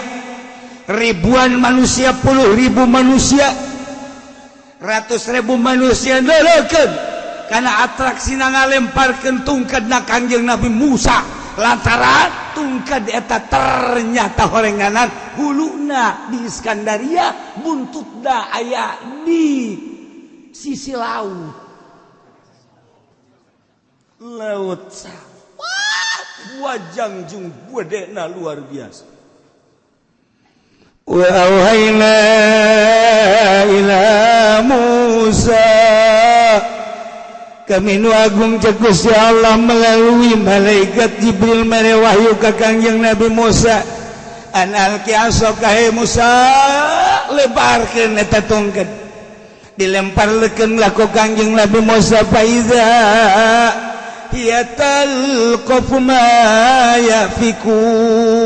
Ribuan manusia, puluh ribu manusia, ratus ribu manusia neuleukeun karena atraksi ngalemparkeun tungkatna Kanjeng Nabi Musa. Lantaran tungkat eta ternyata horenganan huluna di Iskandaria, buntutna aya di sisi laut. Laut wajang jeung gedena luar biasa. Wa auhayna ila Musa, kami nu agung cek Gusti Allah melalui malaikat Jibril mere wahyu ka Kangjeng Nabi Musa, an alqi asaka Musa, lebarkeun eta tongkat. Dilemparkeun lah ku Kangjeng Nabi Musa, faiza hiya talqafu ma yafikun.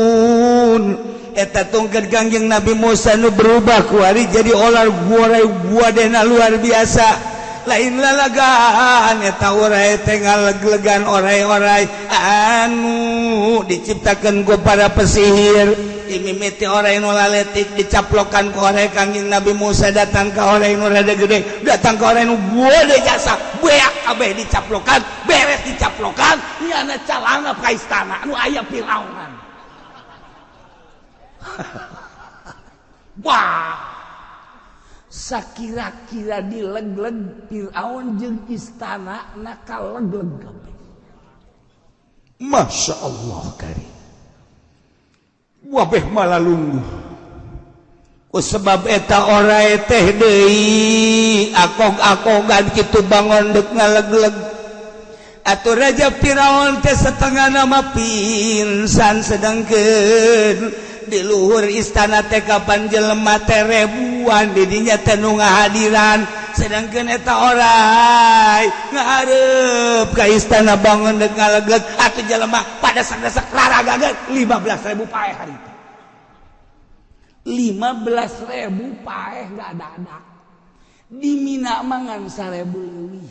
Eta tongkat Kangjeng Nabi Musa nu berubah kuari jadi olar guorai guadena luar biasa. Lain lalagaan eta orai teh ngaleglegan orai-orai anu diciptakeun ku para pesihir. Dimimiti orai nu laletik dicaplokan ku orai Kangjeng Nabi Musa, datang ka orai nu rada gede, datang ka orai nu gede jasa, beak kabeh dicaplokan, beres dicaplokan, nyana calangap ka istana nu aya Firaunan. Wah, sakira-kira dileg-leg Fir'aun jeung istana nakaleg-leg kabeh. Masya Allah karim. Wabeh malah lungguh. Ku sebab eta orai teh deui akog-akogan kitu bangon deuk ngalegleg. Atuh Raja Firaun teh setengah nama pingsan sedangkeun di luhur istana teh kapan jelema teh ribuan didinya teh nu ngahadiran sedangkeun eta orai ngahareup ka istana bangun deuk ngalegleg atuh jelema pada sadesak raragageun 15.000 paeh harita 15.000 paeh enggak ada di Mina mangan 1.000 leuwih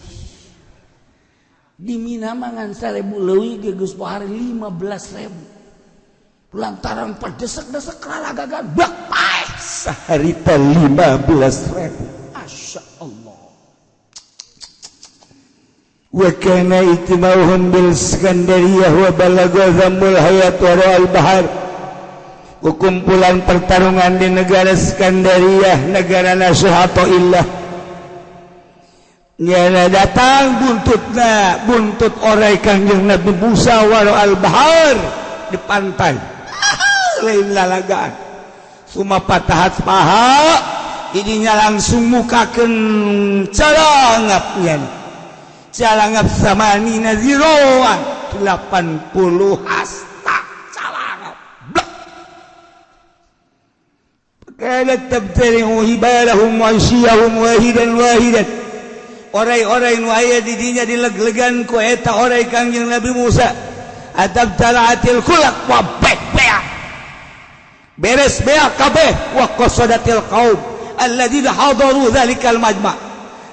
di Mina mangan 1.000 leuwih geus pohari 15.000 lantaran pedesek-desek raragagan bak paeh saharita 15.000. Masya Allah. Wa kana ijtima'uhum bil Iskandariyah wa balagha zammul hayat wa ra'al bahar. Kumpulan pertarungan di negara Iskandariyah, negara Nasuhatoillah. Nyana datang buntutna, buntut orai Kangjeng Nabi Musa wa ra'al bahar di pantai. Lain lalagaan. Suma patahat paha, idinya langsung mukakeun calangapnya. Calangap samanina ziroan 80 hasta calangap. Blek. Kana tabtari'u hibalahum wa syiyahum wahidan wahidan. Orai-orai nu aya di dinya dileglegan ku eta orai Kangjeng Nabi Musa. Atab talaatil khulaq wa beak beres beak kabeh wa qasadatil qaum alladzina hadaru dzalikal majma.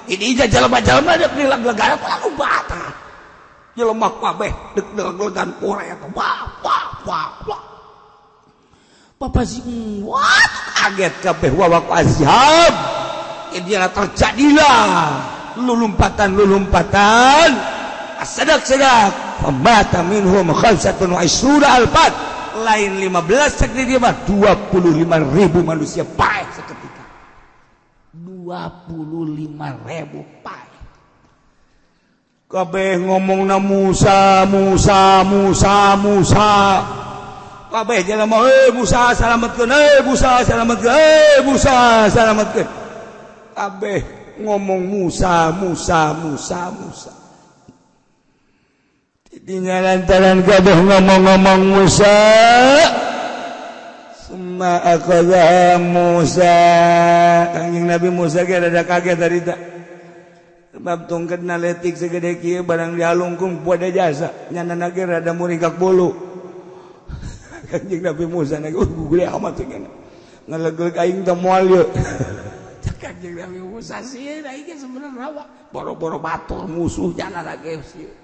Ini ija jelema-jelema deuk dileglegan lalu batal. Jelema kabeh deuk dileglegan orai eta wah wah wah wah. Papa sih wah kaget kabeh wa waqazhab. Ini terjadilah lulumpatan-lulumpatan sedak-sedak pemata minhum khamsatun wa isruna alfat lain 15 cek di dia mah 25.000 manusia paeh seketika 25.000 paeh kabeh ngomongna Musa Musa Musa Musa kabeh jelema Musa salametkeun Musa salametkeun Musa salametkeun kabeh ngomong Musa Musa Musa Musa. Dinya lantaran kabeh ngomong-ngomong Musa summa akhadha Musa. Kangjeng Nabi Musa ge rada kaget harita sebab tongketna letik segede kieu barang dihalungkung poe jasa nyanana ge rada muringkak bulu. Kangjeng Nabi Musa na gede amat teh ngalegleg aing teh moal ieu. Kangjeng Nabi Musa sieun aing ge sebenarnya boro-boro batur musuh nyanana ge sieun.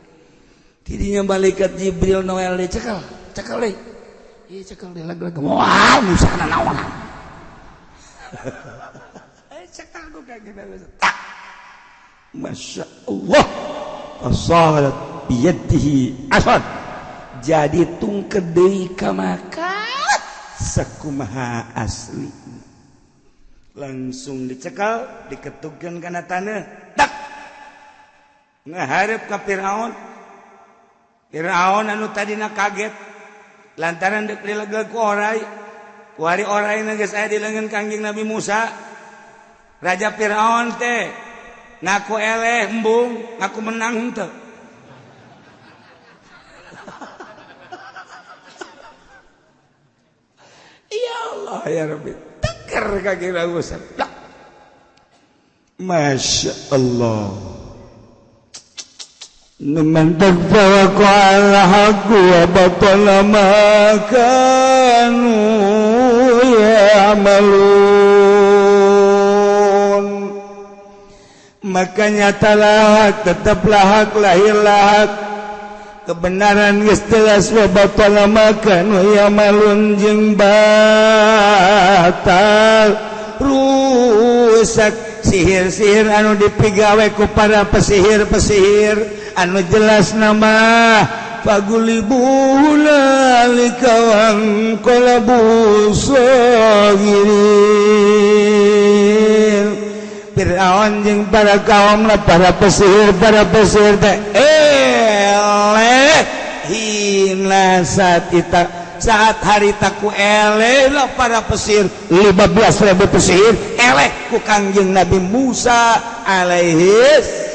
Tidinya malaikat Jibril Noel deh cekel, cekel deh. Iya cekel deh leg-leg. Wah, Musa kana naonan. Cekel ku ka gini. Tak. Masya Allah. Fasalat biyadihi asad. Jadi tungkeut deui ka maka sakumaha asli. Langsung dicekel, diketukeun kana taneuh. Tak. Ngahareup ka Firaun. Firaun anu tadina kaget lantaran deuk dilegleg ku orai kuari orai geus aya di leungeun Kangjeng Nabi Musa. Raja Firaun teh ngaku eleh embung ngaku menang henteu. Ya Allah ya Rabbi teker ka Kangjeng Nabi Musa. Masya Allah. Man tagfaraku ala haqqu wa batala ma kanu ya'malun. Maka nyatalah hak, tetaplah hak, lahirlah hak. Kebenaran geus jelas wa batala ma kanu ya'malun jeung batal rusak sihir-sihir anu dipigawe ku para pesihir-pesihir anu jelas nama fagulibu hunalika wanqalabu sagirin. Fir'aun jeung para kaumna para pesihir teh eleh hina saat ita Saat harita ku eleh lah para pesihir 15.000 pesihir eleh ku Kangjeng Nabi Musa alaihis.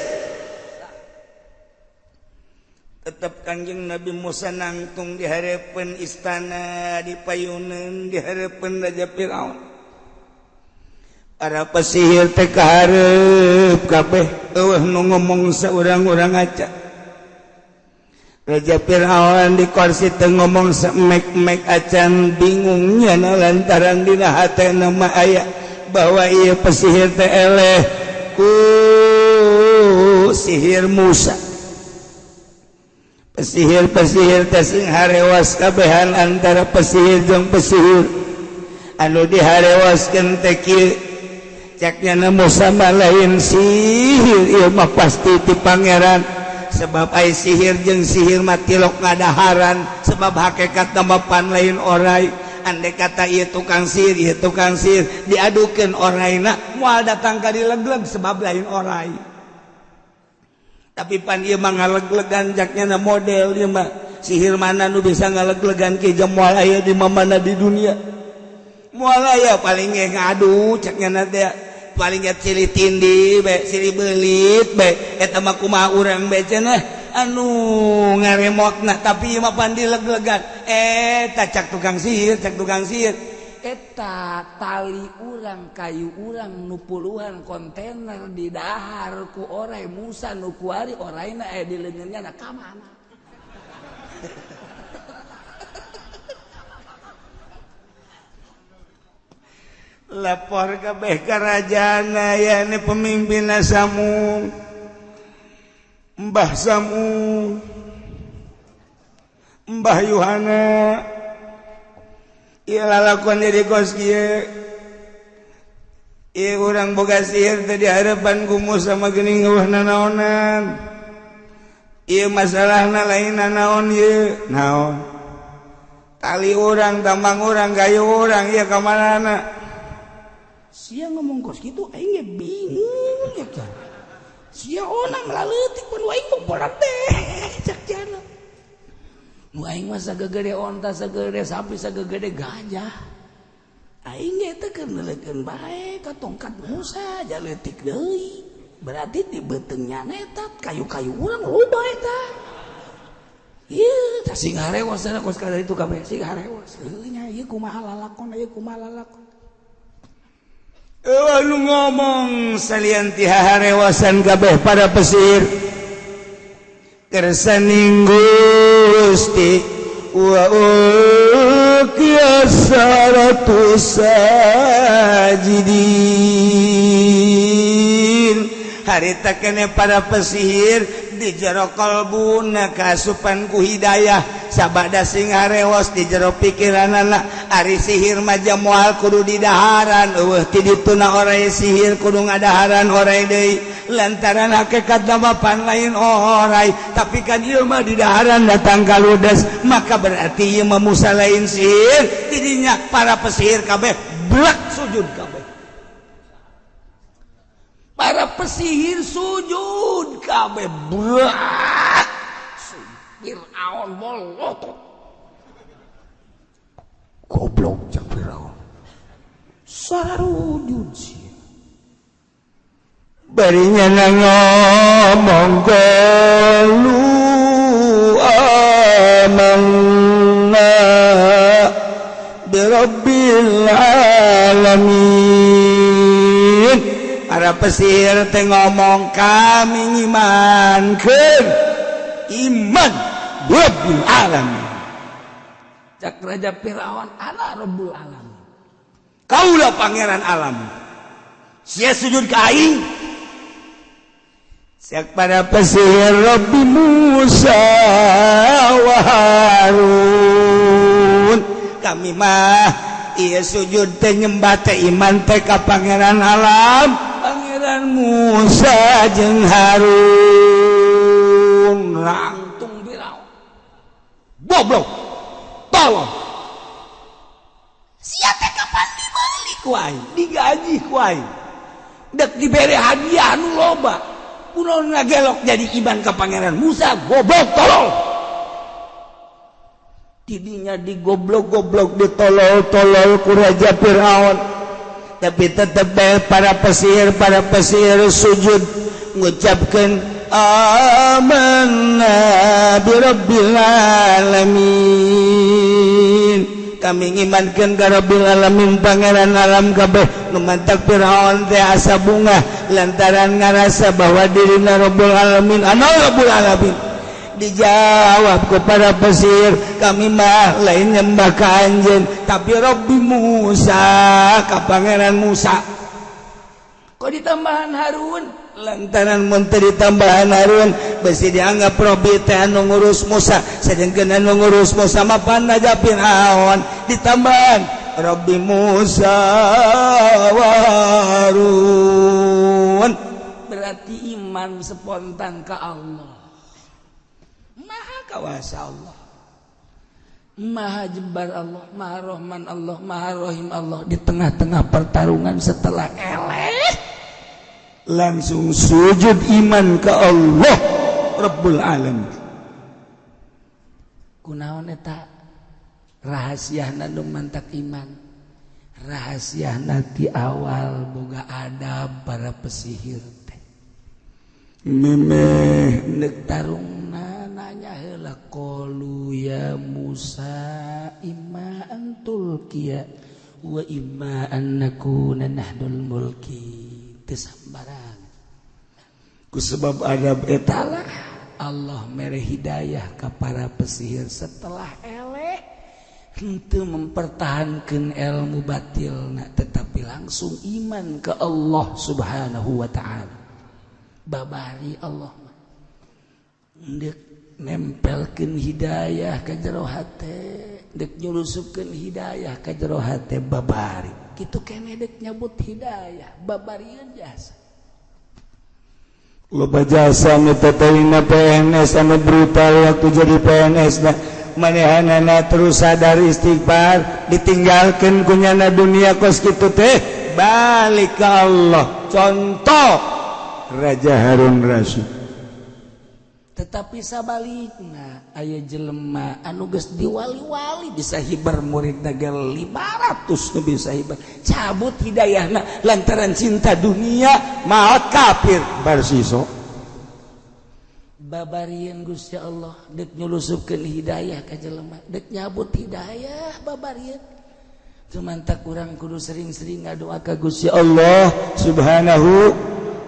Tetap Kangjeng Nabi Musa nangtung di harapan istana di payunan di harapan Raja Firaun. Para pesihir teh kahareup kabeh eueuh nu ngomong saurang-urang aca. Raja Firaun di kursi teu ngomong saemek-emek acan bingungnya lantaran dina hatena mah aya bahwa ieu pesihir teh eleh ku sihir Musa. Pesihir-pesihir teh sing harewas kabehan antara pesihir jeung pesihir anu diharewaskeun teh kieu ceknya na Musa mah lain sihir ieu mah pasti ti pangeran sebab ai sihir jeung sihir mah tilok ngadaharan sebab hakikatna mah pan lain orai andai kata ieu tukang sihir diadukeun oraina moal datang ka dilegleg sebab lain orai. Tapi pan ieu mah ngaleglegan jaknya na model ieu mah sihir mana nu bisa ngaleglegan ki jeung moal aya di mana di dunia. Moal aya paling ge ngadu ceknya na teh paling ge silih tindi bae silih beulit bae eta mah kumaha urang bae cenah anu ngaremotna tapi ieu mah pan dileglegan eta cak tukang sihir eta tali urang kayu urang nu puluhan kontainer di dahar ku orai Musa nu kuari oraina aya di leungeunnya na ka mana. Lapor kabeh ka rajana ya ini pemimpinna Samum Mbah Samum Mbah Yohana ieu lalakuan jadi kos kieu ieu urang boga sihir teh di harapan ku Musa mah geuning eueuh nanaonan ieu masalahna lain nanaon ieu naon tali urang tambang urang kayu urang ieu ka manana sia ngomong kos kitu aing ge bingung ya kan sia onang laleutik pun aing mah teh cak jana nu aing mah sagegede onta sagegede sapi sagegede gajah aing ge teh keur neulekeun bae ka tongkat Musa jaleutik deui berarti di beuteung nyana eta kayu-kayu urang loba eta ieu tah sing harewas cenah kos kada itu kabeh sing harewas heuh nya ieu kumaha lalakon ieu kumaha lalakon eueuh nu ngomong salian ti harewasan kabeh para pesihir kersaning Gusti wa ulqiya saratu sajidin harita kene para pesihir di jero kalbuna kasupan ku hidayah sabada sing harewas di jero pikiranana ari sihir mah moal kudu didaharan eueuh ti dituna orai sihir kudu ngadaharan orai deui lantaran hakikat mah pan lain orai tapi kan ieu mah didaharan datang ka ludes maka berarti ieu mah Musa lain sihir tidinya para pesihir kabeh blak sujud kabeh para pesihir sujud kabeh blak Fir'aun molotot goblok cak Fir'aun sarujud sih barinya ngomong qalu amanna birabbil alamin. Para pesihir teh ngomong kami ngimankeun iman birabbil alamin. Cak Raja Fir'aun ana rabbul alamin, kaulah pangeran alam, sia sujud ka aing. Siak para pesihir Rabbi Musa wa Harun, kami mah ieu sujud teh nyembah teh iman teh ka pangeran alam, pangeran Musa jeung Harun. Rangtung Firaun goblok tolong sia teh kapan dibeli ku aing, digaji ku aing, dek dibere hadiah nu loba kunaon ngagelok jadi iman ka pangeran Musa goblok tolong. Tidinya digoblok-goblok, ditolol-tolol ku Raja Fir'aun, tapi tetap para pesihir sujud ngucapkan amanna birabbil alamin, kami ngimankeun ka Rabbil alamin, pangeran alam kabeh. Nu mantak Fir'aun teh asa bungah lantaran ngarasa bahwa dirina Rabbul alamin, anu Rabbul alamin. Dijawab kepada pesihir, kami mah lain nyembah ka anjeun, tapi Rabbi Musa, ka pangeran Musa. Kok ditambahan Harun? Lantaran mun teu ditambahan Harun, besi dianggap Rabbi teh anu ngurus Musa, sedangkan anu ngurus Musa mah pan Raja Fir'aun. Ditambahan Rabbi Musa wa Harun. Berarti iman spontan ke Allah. Maha Kawasa Allah. Maha Jabbar Allah, Maha Rahman Allah, Maha Rahim Allah. Di tengah-tengah pertarungan setelah eleh langsung sujud iman ke Allah Rabbul Alamin. Kunaon eta rahasia nu mantak iman? Rahasia ti awal boga adab para pesihir teh. Memeh nek tarungna nanya heula, qalu ya Musa imma an tulqiya wa imma an nakuna nahnul mulqin. Teu sambarang. Ku sebab adab eta lah Allah mere hidayah ke para pesihir. Setelah eleh, henteu mempertahankan ilmu batil, tetapi langsung iman ke Allah Subhanahu wa Ta'ala. Babari Allah mah ndek nempelkeun hidayah ka jero hate, dek nyulusupkeun hidayah ka jero hate, babari kitu keneh dek nyabut hidayah, babarieun jasa. Loba jasa nu tetehna PNS anu brutal. Waktu jadi PNS na manehanana terus sadar, istighfar, ditinggalkan kunyana dunia kos kitu teh, balik ke Allah. Contoh Raja Harun Rasyid. Tetapi sabalikna, aya jelema anu geus diwali-wali, bisa hibar murid ge 500 nu bisa hibar, cabut hidayahna lantaran cinta dunia, maot kafir barsiso. Babarieun Gusti Allah dek nyulusupkeun hidayah ka jelema, dek nyabut hidayah babarieun. Cuman tak kurang kudu sering-sering ngadoa ka Gusti Allah Subhanahu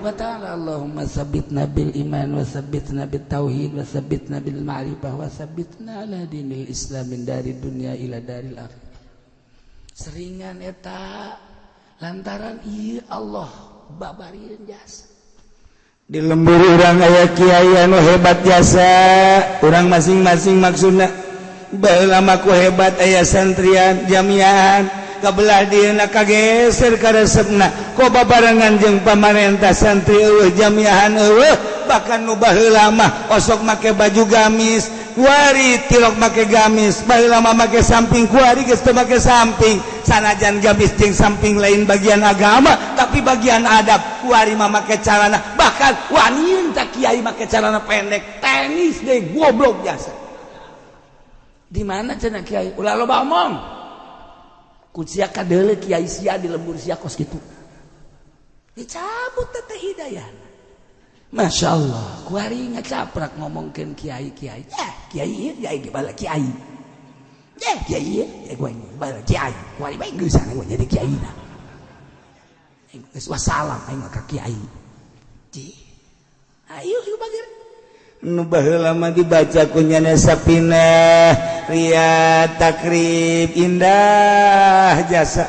wa Ta'ala. Allahumma sabbitna bil iman wa sabbitna bit tauhid wa sabbitna bil ma'rifah wa sabbitna ala dinil Islam min dari dunia ila daril akhir. Seringan eta lantaran iya Allah babarieun jasa. Di lembur urang aya kiai anu hebat jasa urang masing-masing. Maksudna baheula mah ku hebat aya santrian jamiahan, kabelah dieuna kageser ka resepna kok babarengan jeung pamarentah, santri eueuh, jamiahan eueuh. Bahkan nu baheula mah osok make baju gamis, kuari tilok make gamis. Baheula mah make samping, kuari geus teu make samping. Sanajan gamis jeung samping lain bagian agama, tapi bagian adab. Kuari mah make calana, bahkan wani tak kiai make celana pendek tenis deh, goblok jasa. Di mana cenah kiai? Ulah loba omong ku sia, kadeule kiai sia di lembur sia kos kitu. Dicabut teh hidayah. Masya Allah, kuari ngacaprak ngomongkeun kiai kiai ya, kiai kiai bala kiai ya, kiai ya, gue ini bala kiai. Kuari bae geus gue jadi kiai na geus, wassalam aing mah ka kiai. Ci ayo yuk bagir. Nu baheula mah dibaca ku nyana Sapinah, Riyad, Takrib, indah jasa.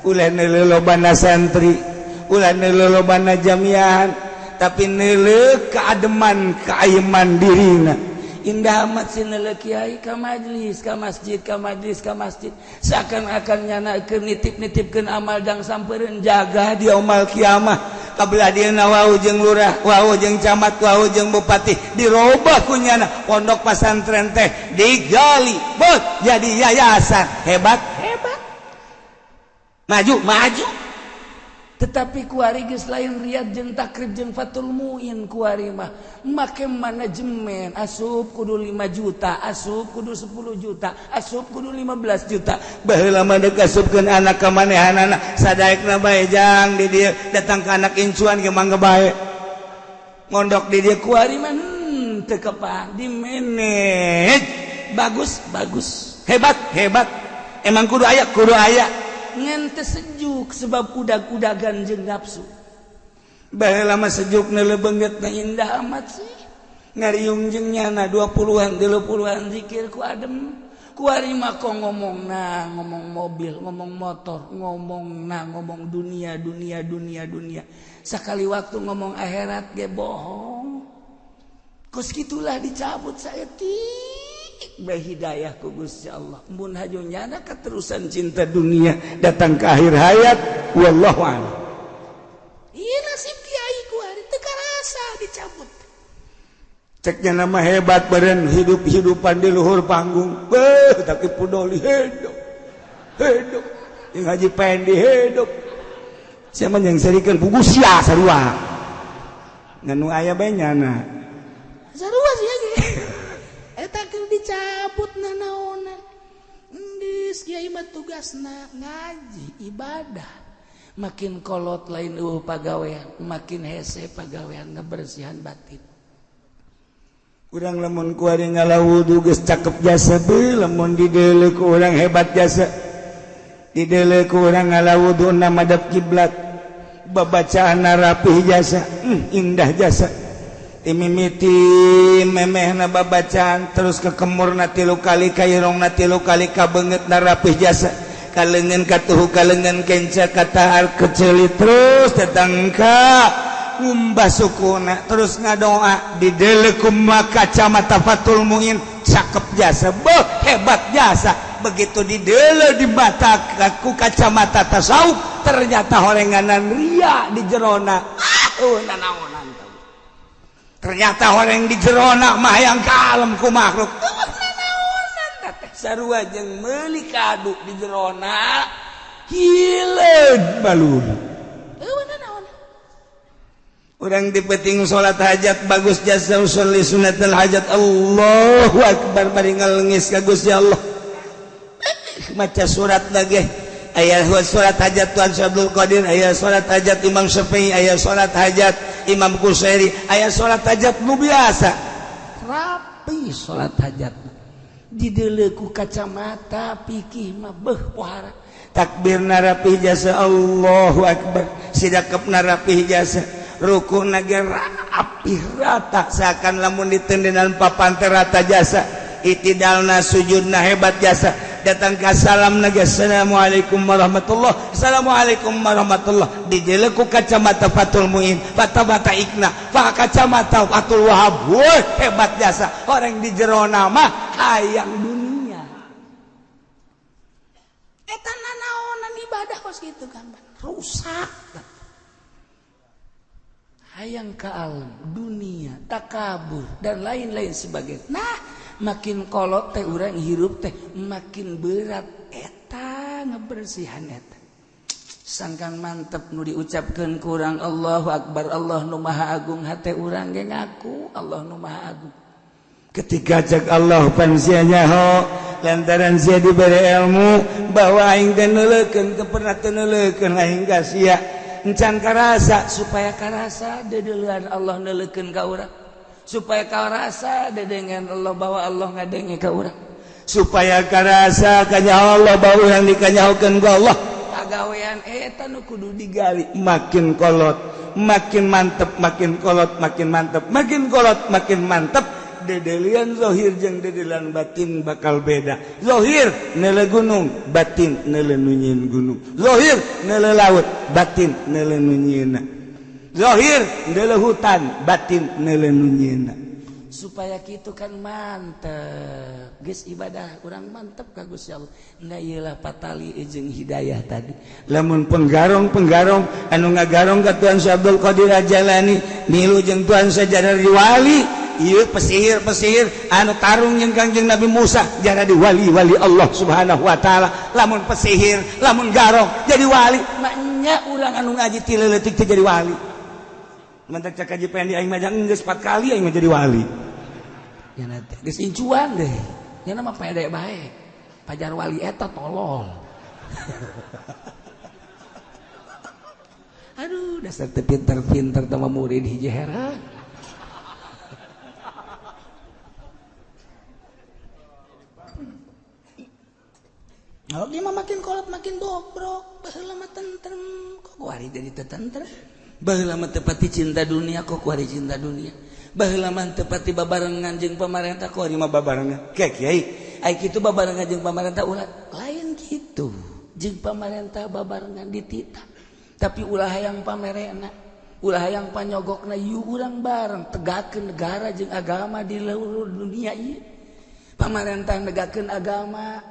Ulah neuleuh lobana santri, ulah neuleuh lobana jamiahan, tapi neuleuh keademan, keayeman dirina. Indah amat sih neuleuh kiai ka majlis, ka masjid, ka majlis, ka masjid, seakan-akan nyana keur nitip-nitipkeun amal dang sampereun jaga di yaumul kiamah. Kabelah dieuna wau jeung lurah, wau jeung camat, wau jeung bupati, dirobah ku nyana pondok pesantren teh digali bot jadi yayasan. Hebat, hebat, maju, maju. Tetapi kuari geus lain Riyad jeung Takrib jeung Fathul Muin. Kuari mah make manajemen, asup kudu 5 juta, asup kudu 10 juta, asup kudu 15 juta. Baheula mah deuk asupkeun anak ka manehanana sadaekna bae jang di dieu, datang ke anak incuan ge mangga bae mondok di dieu. Kuari mah teu kepan di manage. Bagus bagus. Hebat hebat, emang kudu aya, kudu aya. Ngan teu sejuk sebab udag-udagan jeung nafsu. Baheula mah sejuk neuleu beungeut. Na indah amat sih ngariung jeung nyana 20-an 30-an zikir ku adem. Kuari mah kok ngomong, nah ngomong mobil, ngomong motor, ngomong, nah ngomong dunia dunia dunia dunia. Sekali waktu ngomong akhirat ge bohong. Kos gitulah dicabut saeutik bae hidayah ku Gusti Allah. Mun hajo nyana keterusan cinta dunia datang ke akhir hayat, wallahu a'lam. Iya, nasib kiai kuari teu karasa dicabut. Ceknya nama hebat beren hidup-hidupan di luhur panggung. Beuh, tapi pudoli hidup hidup yang Haji Pendi hidup. Siapa yang serikan buku sia sarua nganu aya bae nyana. Sarua sih ge eta keur dicabut nanaonan. Geus kiai mah tugasna ngaji, ibadah. Makin kolot lain eueuh pagawean, makin hese pagawean ngebersihan batin. Urang lamun kuari ngala wudu geus cakep jasa. Beuh, lamun dideuleu ku urang hebat jasa. Dideuleu ku urang ngala wudu na madep kiblat, babacaan rapih jasa, indah jasa. Timimiti memehna babacaan terus ke kemurna tilu kali, ka irungna tilu kali, ka beungeutna rapih jasa, ka leungeun katuhu, ka leungeun kenca, katahar keceli, terus datang ka ngumbah sukuna, terus ngadoa. Dideuleu ku kacamata Fathul Muin cakep jasa, beuh, hebat jasa. Begitu dideuleu di mata ku kacamata tasawuf, ternyata horenganan ria di jerona. Ah, oh, nanaonan. Ternyata orang di jerona mah yang kalem ku makhluk. Oh, nanaonan teh sarua jeung meuli kadu di jerona hileud balur. Eueuh nanaonan. Urang di peting salat hajat bagus jasa, usolli sunnatul hajat, Allahu akbar, bari ngalengis ka Gusti Allah. Maca surat lagi, aya surat hajat Tuan Syekh Abdul Qadir, aya salat hajat Imam Syafi'i, aya salat hajat Imam Kusyairi, aya salat hajat nu biasa. Rapi salat hajat, dideuleu ku kacamata pikih mah beuh pohara. Takbir rapih jasa, Allahu akbar, sidakepna rapih jasa, ruku ge rapih rata, seakan lamun ditendenan papan teh rata jasa, itidalna, sujudna hebat jasa. Datang ke salam naga, assalamualaikum warahmatullah, assalamualaikum warahmatullah. Dideuleu ku kacamata Fathul Muin, mata ikna, pak kacamata Fathul Wahab, woi, hebat jasa. Orang di jero mah hayang dunia. Eta nanaonan ibadah kos kitu kan rusak. Hayang ke alam dunia, takabur dan lain-lain sebagainya. Nah, makin kolot teh urang hirup teh makin berat eta ngebersihan eta. Sangkan mantep nu diucapkeun ku urang Allahu Akbar, Allah nu Maha Agung, hate urang ge ngaku Allah nu Maha Agung. Ketika cek Allah pan sia nyaho lantaran sia diberi ilmu bahwa aing teh neuleukeun, teu pernah teu neuleukeun aing ka sia, encan karasa. Supaya karasa deudeuleun Allah neuleukeun ka urang, supaya karasa dedengen Allah bahwa Allah ngadenge ka urang, supaya karasa kanya Allah bahwa urang dikanyahokeun ku Allah. Pagawean eta nu kudu digali. Makin kolot makin mantep, makin kolot makin mantep, makin kolot makin mantep. Dedelian zohir jeung dedelian batin bakal beda. Zohir neuleu gunung, batin neuleu nu nyieun gunung. Zohir neuleu laut, batin neuleu nu nyieunna. Zohir neuleu hutan, batin neuleu nu nyieunna. Supaya gitu kan mantep geus ibadah urang mantep ka Gusti Allah. Nah, ieulah patali jeung hidayah tadi. Lamun penggarong-penggarong anu ngagarong ka Tuan Syekh Abdul Qadir Jailani milu jeung Tuan Syekh jadi wali. Ieu pesihir-pesihir anu tarung jeung Kangjeng Nabi Musa jadi wali-wali Allah Subhanahu wa taala. Lamun pesihir, lamun garong jadi wali. Maknya. Makanya urang anu ngaji ti leutik teh jadi wali. Mantak cak Haji Pendi aing mah geus 4 kali aing mah jadi wali. Ya teh geus incuan deh. Nya mah pede bae. Pajar wali eta tolol. Aduh, dasar teu pinter-pinter teh mah murid hiji heran. Kalau dia mah makin kolot makin bobrok, baheula mah tentrem, kok kuari jadi teu tentrem. Baheula mah teu pati cinta dunia, kok kuari cinta dunia. Baheula mah teu pati babarengan jeung pamarentah, kuari mah babarengan. Ke kiai, ai kitu babarengan jeung pamarentah ulah lain kitu. Jeung pamarentah babarengan dititah. Tapi ulah hayang pamerena, ulah hayang panyogokna, yuk urang bareng tegakeun negara jeung agama di seluruh dunia ieu. Pamarentah negakeun agama,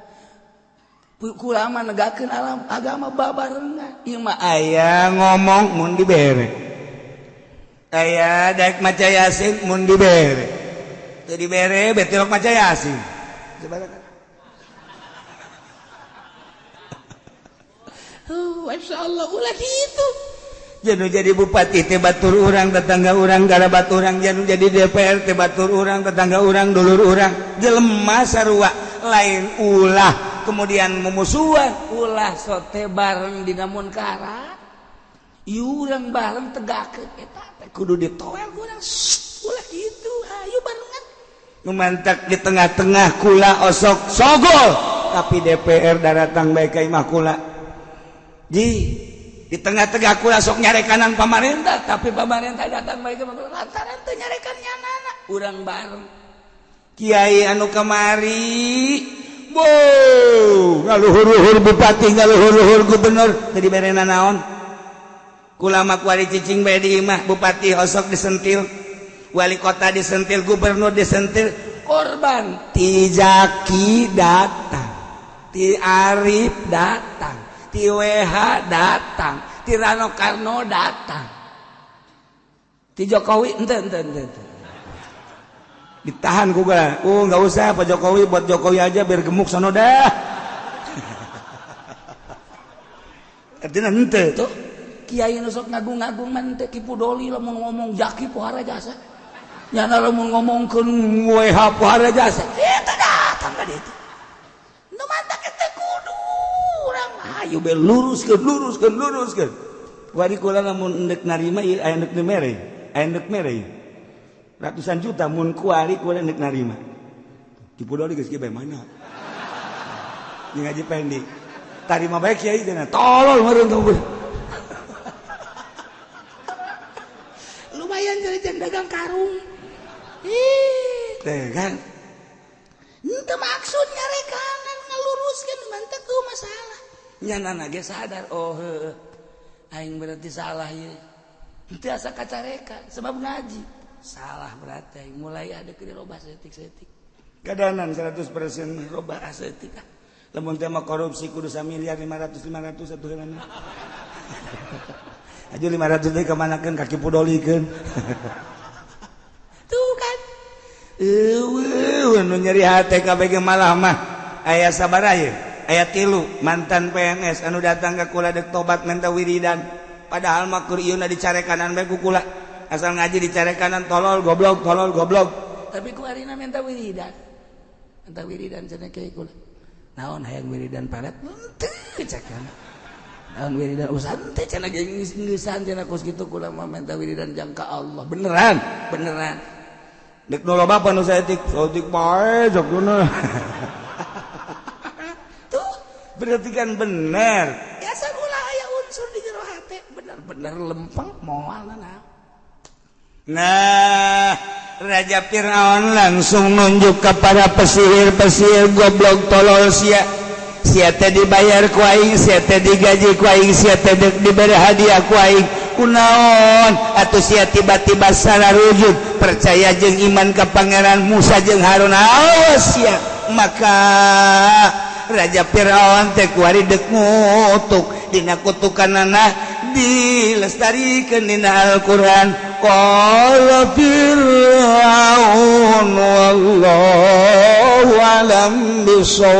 kulama negakeun alam agama babarengan. Ieu mah aya ngomong mun dibere, aya daek maca yasin mun dibere, teu dibere betilok maca yasin. Masya Allah ulah kitu. Janu jadi bupati teh batur urang, tetangga urang, garabat urang. Janu jadi DPR teh batur urang, tetangga urang, dulur urang. Jelema sarua lain ulah kemudian memusuhan, ulah sote bareng dina munkara. Ieu urang bareng tegakeun eta teh kudu ditoel urang. Ulah kitu, ayo barengan. Nu mantak di tengah-tengah kula osok sogol, tapi DPR daratang bae ka imah kula. Ji, di tengah-tengah kula sok nyarekanan pamarentah, tapi pamarentah datang bae ka lantaran teu nyarekan nyanana. Urang bareng. Kiai anu kamari, bo, ngaluhur-luhur bupati, ngaluhur-luhur gubernur, teu diberena naon. Kula mah kuari cicing bae di imah, bupati osok disentil, wali kota disentil, gubernur disentil, korban ti Zaki datang, ti Arif datang, ti WH datang, ti Rano Karno datang, ti Jokowi ente. Ditahan ku gua. Oh, enggak usah Pak Jokowi, buat Jokowi aja biar gemuk sono dah. Artinya ente tuh kiai nu sok ngagung-ngagung mah ente Ki Pudoli lamun ngomong Jaki pohara jasa. Nyana lamun ngomongkeun WH pohara jasa. Eta datang ka ditu. Nu mantak teh kudu urang ayo be luruskeun. Wari kula lamun endek narima ieu aya endek mere, aya endek mere. Ratusan juta mun kuari kula endek narima. Ki Pudoli geus kieu bae mana? Jeung Haji Pendi. Tarima bae kiai cenah. Tolol meureun tong. Lumayan jadi dagang karung. Ih, teh kan. Henteu maksud nyarekanan ngaluruskeun mantak ku masalah. Nyanana ge sadar, oh heueuh. Aing berarti salah ieu. Henteu asa kacareka sebab ngaji. Salah berarti aing mulai ada keur robah saeutik-saeutik. Kadanan 100% robah saeutik ah. Lamun teh mah korupsi kudu samiliar 500 500 atuh heulana. Aju 500 deui kamanakeun ka Ki Pudolikeun. Tuh kan. Eueuh nu nyeri hate kabeh ge malah mah aya sabaraha ieu? Aya 3 mantan PNS anu datang ka kula deuk tobat minta wiridan. Padahal mah keur ieuna dicarekanan bae ku kula. Asal ngaji dicarekanan tolol goblok tolol goblok. Tapi ku arina minta wiridan. Minta wiridan cenah kiai kula. Naon hayang wiridan paret? Henteu cek. Naon wiridan usaha teh cenah geus-geusan cenah kos kitu kula mah minta wiridan jangka Allah. Beneran, beneran. Dek nu loba apa nu saeutik? Saeutik bae jog duna. Tuh, berarti kan bener. Biasa ulah aya unsur di jero hate, bener-bener lempeng moal naon. Nah, Raja Fir'aun langsung nunjuk kepada pesihir-pesihir goblok tolol sia. Sia teh dibayar ku aing, sia teh digaji ku aing, sia teh diberi hadiah ku aing. Kunaon atuh sia tiba-tiba salah rujuk percaya jeung iman ka Pangeran Musa jeung Harun. Awas sia. Maka Raja Fir'aun teh kuari deuk ngutuk dina kutukanana dilestarikeun dina Al-Qur'an. Qala Fir'aun wallahu alam bisawab.